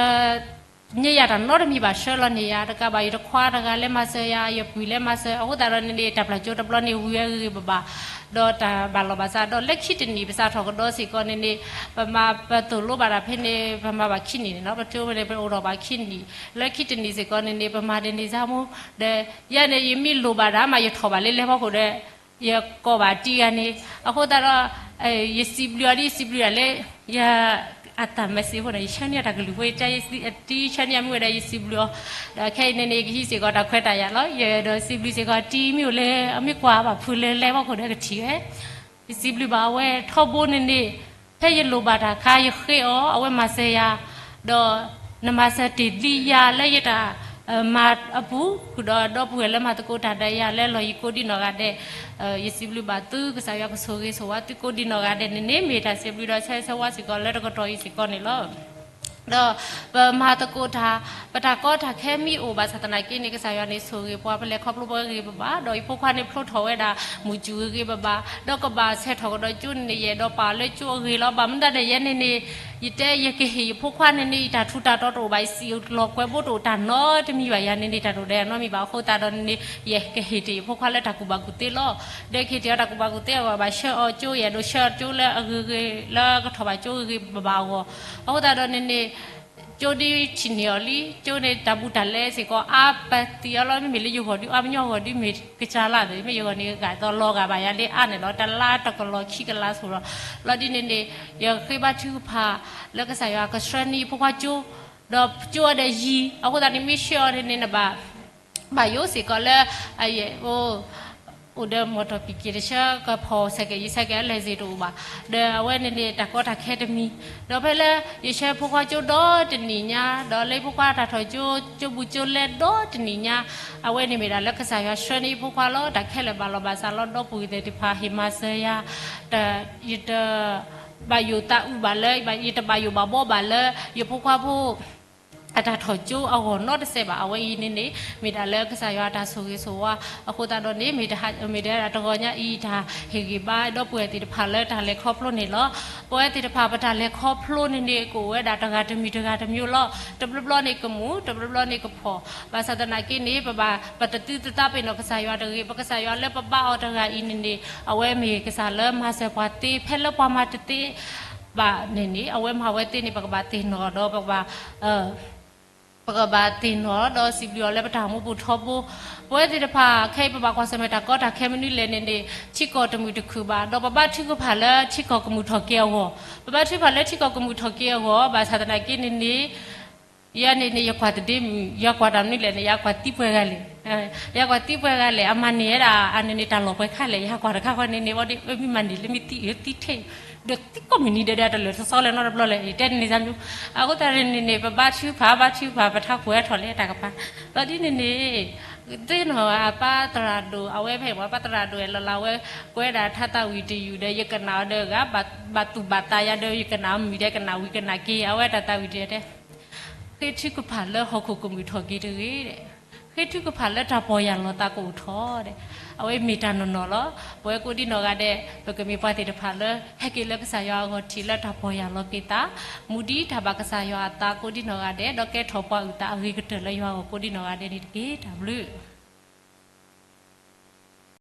န့ၢ်ယၤတၢ်နီတမံၤဘၣ် ဆှၢလီၤန့ၢ်ယၤတကးဘၣ် ယတခွါတဂၤလဲၤမၤစၢၤယၤ ယပုၢ်လဲၤမၤစၢၤ အဃိသတးဒီးန့ၣ်န့ၣ် တၢ်ပျၢ်ကၠိတဘျီန့ၣ် ဝံၤဝဲဂ့ၤဂ့ၤဘၣ်ဘၣ်, ဒီးတၢ်ဘၣ်လီၢ်ဘၣ်စး ဒီးလၢခံတနံၣ်ပစးထီၣ်ကဒီးစ့ၢ်ကီးန့ၣ်န့ၣ် ပမၤပသိၣ်လိဘၣ်တၢ်ဖဲန့ၣ် ပမၤဘၣ်ခံနံၣ်န့ၣ်နီၤ ပကၠိဖဲန့ၣ် ပအိၣ်ထီၣ်ဘၣ်ခံနံၣ်, လၢခံတနံၣ်စ့ၢ်ကီးန့ၣ်န့ၣ် ပမၤဒ်န့ၣ်စၢ်မူ ဒီး ယဲန့ၣ် ယမ့ၢ်လိၣ်ဘၣ်တၢ်မး ယထီၣ်ဘၣ်လၢလဲၤဖီခိၣ်ဒီး ယကိးဘၣ်တံၤဂၤန့ၣ် အဃိသတးဒီး ယစံးဘျုးအီၤဒ်ယစံးဘျုးဒၣ်လၢ ယ အတၢ် message ဖိန့ၣ် ယဆၢန့ၢ်တၢ်ကလုၢ်ဖိ ယတဲယတံၤဆၢန့ၢ်အမ့ၢ်ဝဲဒီး ယစံးဘျုးအီၤ, ဒီးခဲအံၤန့ၣ်န့ၣ် ယကဟံးစ့ၢ်ကီးတၢ်ခွဲးတၢ်ယာ်လီၤ. ယဒီးစံးဘျုးစ့ၢ်ကီးတံၤမ့ၢ်အိၣ်လၢ အမ့ၢ်ကွၢ်ဘၣ်ဖုးလၢလဲၤဖီခိၣ်ဒီးကထံၣ်ဝဲ ယစံးဘျုးဘၣ်အဝဲထီဘိန့ၣ်န့ၣ်, ဖဲယလိၣ်ဘၣ်တၢ်အခါ ယဃ့အီၤ အဝဲမၤစၢၤယၤ, ဒီးနမၤစၢၤတ့ၢ်လံယၤလၢယတၢ်မၤအပူၤ, ဃုာ်ဒီးဒီပုၢ်ဝဲၢ်လၢမၤသကိးတၢ်ဒီးယၤလၢလီၢ်ယံၤကိးဒံနီၢ်ဂၤဒဲး, ယစံးဘျုးဘၣ်သု ကစၢ်ယွၤကဆိၣ်ဂ့ၤဆိၣ်ဝါသုကိးဒံနီၢ်ဂၤဒဲးန့ၣ်န့ၣ် မ့ၢ်တၢ်စံးဘျုးဒီးဆၢဂ့ၤဆၢဝါစ့ၢ်ကီးလၢတကတီၢ်အံၤစ့ၢ်ကီးန့ၣ်လီၤ. ဒီးပမၤသကိးတၢ် ပတၢ်ကီတၢ်ခဲမ့ၢ်အိၣ်ဘၣ်ဆၣ်သနာ်က့န့ၣ် ကစၢ်ယွၤန့ၣ်ဆိၣ်ဂ့ၤပှၤ ပလဲၤခီဖျိပဂ့ၤဂ့ၤဘၣ်ဘၣ်, ဒီးယဖိခွါန့ၣ်ဖျိထီၣ်ဝဲဒၣ် မုၢ်စူၣ်ဂ့ၤဂ့ၤဘၣ်ဘၣ်, ဒီးကဘၣ်ဆဲးထီၣ်ကဒီးကၠိန့ၣ်န့ၣ် ယအဲၣ်ဒိးပာ်အီၤလၢကၠိအဂ့ၤလီၤ. ဘၣ်မနုၤဒ်န့ၣ် ယဲန့ၣ်န့ၣ် ယတဲယကဟ့ၣ်ယဖိခွါန့ၣ်န့ၣ် ယတၢ်ထူးတၢ်တီၤတအိၣ်ဘၣ်, ယစံးလီၤကွဲးဘိတအိၣ်တၢ်နီတမံၤဘၣ်, ယၤန့ၣ်န့ၣ် တၢ်တအိၣ်ဒီးယၤနီတမံၤဘၣ်အဃိသတးဒီးန့ၣ်န့ၣ် ယကဟ့ၣ်တ့ၢ်ယဖိခွါလၢတၢ်ကူၣ်ဘၣ်ကူၣ်သ့လီၤ. ဒီးကဟ့ၣ်တ့ၢ်အီၤတၢ်ကူၣ်ဘၣ်ကူၣ်သ့အဂီၢ် ဘၣ်ဆှၢအီၤကၠိ ယအဲၣ်ဒိးဆှၢအီၤကၠိလၢအဂ့ၤဂ့ၤ လၢကထီၣ်ဘၣ်ကၠိဂ့ၤဂ့ၤဘၣ်ဘၣ်အဂီၢ်, အဃိသတးဒီးန့ၣ်န့ၣ် ကၠိဒ်ထံၣ်န့ၢ်အီၤလံ, ကၠိန့ၣ်တၢ်ဘူးတၢ်လဲစ့ၢ်ကီး အါပသံးအီၤလီၤ. မ့မ့ၢ်လၢယဂီၢ်ဒု အါပညီဂီၢ်ဒုမ့ၢ်ကစၢ်လၢ်သ့ၣ် မ့ၢ်ယဂီၢ်န့ၣ် ဂာ်သိးလီၤဂာ်ဘၣ်ယၤလၢအါန့ၣ်လီၤ. တလါတကလီၤခံကလါဆိးလီၤ. လီၤဒ်န့ၣ်န့ၣ် ယဃ့ဘါထုကဖၣ်လၢကစၢ်ယွၤကဆှၢန့ၢ်ယဖိခွါကၠိ, ဒီးကၠိအီၤဒီးယံၤ အဃိသတးန့ၣ် မ့ၢ်ဆှၢအီၤန့ၣ်န့ၣ် နဘၣ် ဘၣ်ယိၣ်စ့ၢ်ကီးလၢ အယဲၢ် အိၣ်ဒီးမီၣ်တီၢ်ပံၤက့ၤတဆၢ ကဖီၣ်ဆဲးကဲးယဆဲးကဲး အလဲၤစ့ၢ်တအိၣ်ဘၣ်. ဒီးအဝဲန့ၣ်န့ၣ် တၢ်ကီတၢ်ခဲတမံၤ, ဒီးဖဲလၢယဆှၢဖိခွါကၠိဒီတနံၣ်ညါ, ဒီးလၢယဖိခွါတၢ်ထီၣ်ကၠိ ကၠိဘူးကၠိလဲဒီတနံၣ်ညါ, အဝဲန့ၣ်မ့ၢ်ဒၣ်လၢကစၢ်ယွၤဆှၢန့ၢ်ယဖိခွါလီၤ. တၢ်ခဲလၢာ်ဘၣ်လီၤဘၣ်စးလီၤ. ဒီပုၢ်ဝဲၢ်သ့ၣ်တဖၣ်ဟ့ၣ်မၤစၢၤယၤ, ယတဘၣ်ယိၣ်သးအုးဘၣ်လၢ ယတဘၣ်ယိၣ်ဘၣ်ဘီဘၣ်လၢ ယဖိခွါဖိ အတၢ်ထီၣ်ကၠိအဂီၢ်နီတစဲးဘၣ်. အဝဲအံၤန့ၣ်န့ၣ် မ့ၢ်ဒၣ်လၢကစၢ်ယွၤအတၢ်ဆိၣ်ဂ့ၤဆိၣ်ဝါအဃိသတးဒီးန့ၣ် မ့ၢ်ဒၣ်တဂီၤညါအံၤ တၢ်ဟ့ၣ်ဂံၢ်ဘါဒီပုၢ်ဝဲၢ်သ့ၣ်တဖၣ်လၢတၢ်လဲၤခီဖျိန့ၣ်လီၤ. ပဝဲသ့ၣ်တဖၣ်ပတၢ်လဲၤခီဖျိန့ၣ်န့ၣ် ကအိၣ်ဝဲဒၣ်တဂၤတမံၤတဂၤတမံၤလီၤ. တဘျီဘျီန့ၣ်ကမူၣ်, တဘျီဘျီန့ၣ်ကဖှီၣ်. ဘၣ်ဆၣ်သနာ်က့န့ၣ် ပဘၣ် ပတသုတသးပ့ၤနီၣ်ကစၢ်ယွၤတဂ့ၤ. ပကစၢ်ယွၤလၢပဘါအီၤတဂၤအံၤန့ၣ်န့ၣ် အဝဲမ့ၢ်ကစၢ်လၢမၤစၢၤပှၤသ့ ဖဲလၢပှၤမၤတသ့ဘၣ်န့ၣ်န့ၣ် အဝဲမၤဝဲသ့န့ၣ် ပကဘၣ်သ့ၣ်နီၣ်ဒီး ပကဘၣ် ပကဘၣ်သ့ၣ်နီၣ်ဒီးစံးဘျုးအီၤလၢပတၢ်အိၣ်မူပူၤထီဘိ. ပဝဲသ့ၣ်တဖၣ်ခဲအံၤ ပဘၣ်ကွၢ်ဆၢၣ်မဲာ်တၢ်ကီတၢ်ခဲမနုၤလဲၣ်န့ၣ်န့ၣ် ထံကီၢ်တမုာ်တခုၣ်ဘၣ်, ဒီးပဘါထုကဖၣ်လၢထံကီၢ်ကမုာ်ထီၣ်က့ၤအဂီၢ်, ပဘါထုကဖၣ်လၢထံကီၢ်ကမုာ်ထီၣ်က့ၤအဂီၢ်. ဘၣ်ဆၣ်သနာ်က့န့ၣ်န့ၣ် ယၤန့ၣ်န့ၣ် ယကွၢ်တဒ့မုၣ်, ယကွၢ်တၢ်မနုၤလဲၣ်န့ၣ် ယကွၢ်သံပှဲၤဂၤလဲၣ်, ယကွၢ်သံပှဲၤဂၤလဲၣ်, အမၤန့ၢ်ဝဲဒၣ်အန့ၣ်န့ၣ် တၢ်လီၢ်ပှဲၤခါလဲၣ်, ယကွၢ်တခါဃီန့ၣ်န့ၣ် ဝဲဒၣ်မ့ၢ်မၤန့ၢ်လၢမ့ၢ်သံအၢသံထဲ ဒီးသံကိးမုၢ်နံၤဒဲးဒီး တလၢာ်တစီလၢၤနီတဘျီလၢၤ ယတဲန့ၣ်န့ၣ် စၢ်မူ. အဃိသတးန့ၣ်န့ၣ် ပဘါထုကဖၣ် ဘါထုကဖၣ် ပထးခိၣ်ဝဲထီၣ်လၢတၢ်ကပၤ. ဒီးဒ်န့ၣ်န့ၣ် သ့ၣ်နီၣ်အပၢ်သရၣ်ဒိၣ် အဝဲဖဲအံၤ ပၢ်သရၣ်ဒိၣ်အဲၣ်လီၤလၢအဝဲ ကွဲးဒၣ်ထါသးဝံၤတယုၢ်ဒီး ယကနၣ်အီၤဒီးအဂၤ ဘၣ်သူၣ်ဘၣ်သးယၤဒီး ယကနၣ်အီၤမုာ်ဒီး ကနၣ်ဝံၤကနၣ်က့ၤ အဝဲတၢ်သးဝံၤတယုၢ်တဲ ဃ့ထုကဖၣ်လၢဟီၣ်ခိၣ်ကမုာ်ထီၣ်က့ၤတဂ့ၤ, ဃ့ထုကဖၣ်လၢတၢ်ပီၢ်ယၢ်လီၤသးကအိၣ်ထီၣ်ဒီး အဝဲမ့ၢ်တၢ်နီၢ်နီၢ်လီၤ. ပဝဲကိးဒံနီၢ်ဂၤဒဲး ပကမ့ၢ်ပှၤသ့ၣ်တဖၣ်လၢ ဟဲက့ၤလၢကစၢ်ယွၤအဂီၢ်ထံးလၢတၢ်ပီၢ်ယၢ်လီၤက့ၤသး, မူဒံးတၢ်ဘၣ်ကစၢ်ယွၤအသးကိးဒံနီၢ်ဂၤဒဲး ဒီးကဲထီၣ်ပှၤအုၣ်သးအဂ့ၤကတၢၢ်လၢယွၤအဂီၢ်ကိးဒံနီၢ်ဂၤဒဲးန့ၣ်တက့ၢ်. တၢ်ဘျုး